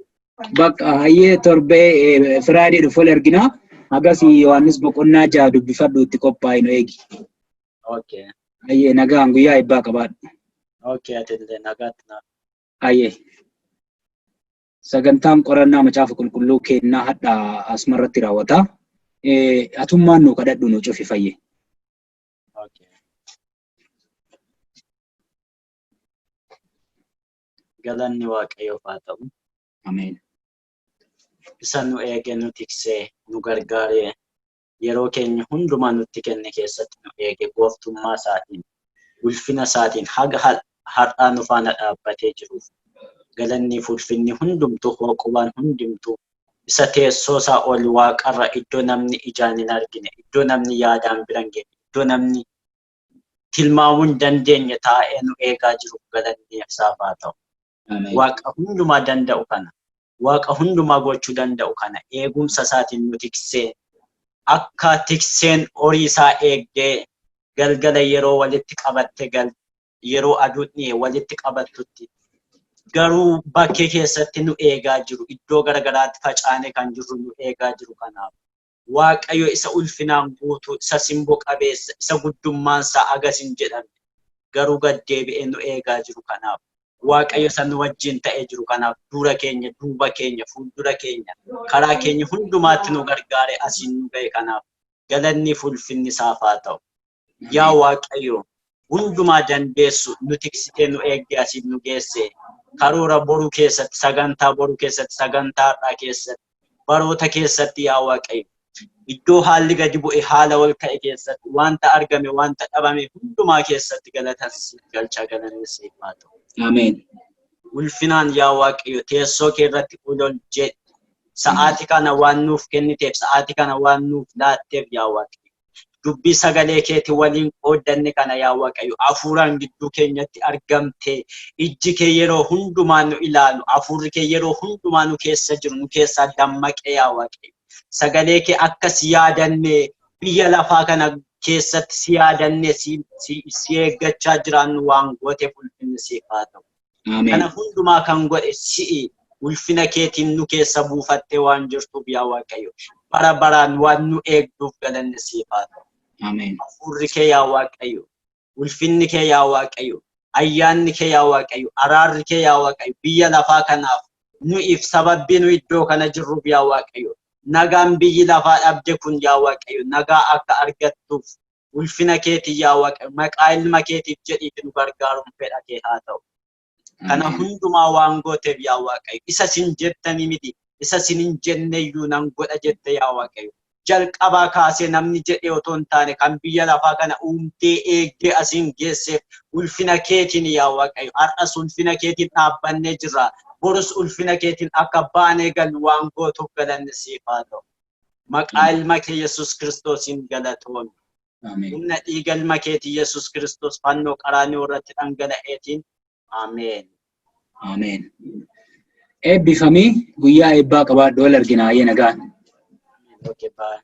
Bakka hayyee, torbee Friday dhufu wal argina. Hagas Yohaannis boqonnaa 6 dubbifadhu, itti qophaa'e nu eegi. Okay. Hayyee, nagaan guyyaa eebbaa qabaadhu. Okay, atillee nagaatti naaf. Hayyee. Sagantaan qorannaa Macaafa Qulqulluu kennaa hadha asumarratti raawwata. Atummaan nu kadhadhu, nu cufi, Fayyee. Okay. Galanni Waaqayyoof haa ta'u. Ameen. Isa nu eege, nu tiksee, nu gargaaree, yeroo keenya hundumaa nutti kenne keessatti nu eege, gooftummaa isaatiin, ulfina isaatiin haga har'aa nu faana dhaabbatee jiruuf galanni fi ulfinni hundumtuu, hooqubaan hundumtuu, isa teessoo isaa ol waaqarra, iddoo namni ijaan hin argine, iddoo namni yaadaan bira hin geenye, iddoo namni tilmaamuu hin dandeenye taa'ee nu eegaa jiruuf galanni isaaf haa ta'u. Waaqa hundumaa danda'u kana, Waaqa hundumaa gochuu danda'u kana, eegumsa isaatiin nu tiksee, akka tikseen horii isaa eegdee galgala yeroo walitti qabatte gal yeroo aduun dhi'e walitti qabattutti garuu bakkee keessatti nu eegaa jiru, iddoo garagaraatti facaanee kan jirru nu eegaa jiru kanaaf, Waaqayyo isa ulfinaan guutuu, isa simboo qabeessa, isa guddummaan isaa hagas hin jedhamne garuu gad deebi'ee nu eegaa jiru kanaaf, Waaqayyo isa nu wajjin ta'ee jiru kanaaf, dura keenya, duuba keenya, fuuldura keenya, karaa keenya hundumaatti nu gargaaree asiin nu ga'e kanaaf galanni fi ulfinni isaaf haa ta'u. Yaa Waaqayyo hundumaa dandeessu, nu tiksitee, nu eegdee asiin nu geesse, karoora boruu keessatti, sagantaa boruu keessatti, sagantaa har'aa keessatti, baroota keessatti, yaa Waaqayyo, iddoo haalli gadi bu'e, haala ol ka'e keessatti, wanta argame, wanta dhabame hundumaa keessatti galata siif galchaa, galanni siif haa ta'u. Ameen. Ulfinaan yaa Waaqayyo teessoo kee irratti ol ol jedhi. Sa'aati kana waan nuuf kenniteef, sa'aati kana waan nuuf laatteef, yaa Waaqayyo, dubbii sagalee keetii waliin qooddanne kana, yaa Waaqayyo, hafuuraan gidduu keenyatti argamte, ijji kee yeroo hundumaa nu ilaalu, hafuurri kee yeroo hundumaa nu keessa jiru, nu keessaa dammaqee, yaa Waaqayyo, sagalee kee akka si yaadanne, biyya lafaa kana keessatti si yaadanne, si eeggachaa jiraannu waan gooteef ulfinni siif haa ta'u. Kana hundumaa kan godhe si'i, ulfina keetiin nu keessa buufattee waan jirtuuf, yaa Waaqayyo, bara baraan waan nu eegduuf galanni siif haa ta'u. Hafuurri kee, yaa Waaqayyo, ulfinni kee, yaa Waaqayyo, ayyaanni kee, yaa Waaqayyo, araarri kee, yaa Waaqayyo, biyya lafaa kanaaf nu'iif sababbii nu iddoo kana jirruuf, yaa Waaqayyo, nagaan biyyi lafaa dhabde kun, yaa Waaqayyo, nagaa akka argattuuf ulfina keetiin, yaa Waaqayyo, maqaa ilma keetiif jedhiiti nu gargaaruun fedha kee haa ta'u. Kana hundumaa waan gooteef, yaa Waaqayyo, isa sin jettanii miti, isa sin hin jenneyyuu nan godha jette, yaa Waaqayyo. Jalqabaa kaasee namni jedhee otoo hin taane kan biyya lafaa kana uumtee eegdee asiin geesseef ulfina keetiin, yaa Waaqayyo, har'as ulfina keetiin dhaabbannee jirra. Borus ulfina keetiin akka baanee gallu waan gootuuf galanni siif haa ta'u. Maqaa ilma kee Yesuus Kiristoosiin galatoomi. Humna dhiiga ilma keetii Yesuus Kiristoos fannoo qaraanioo irratti dhangala'eetiin. Ameen. Ameen. Eebbifamii, guyyaa eebbaa qabaadhu, wal argina, ayyee, nagaan. Okay, bye.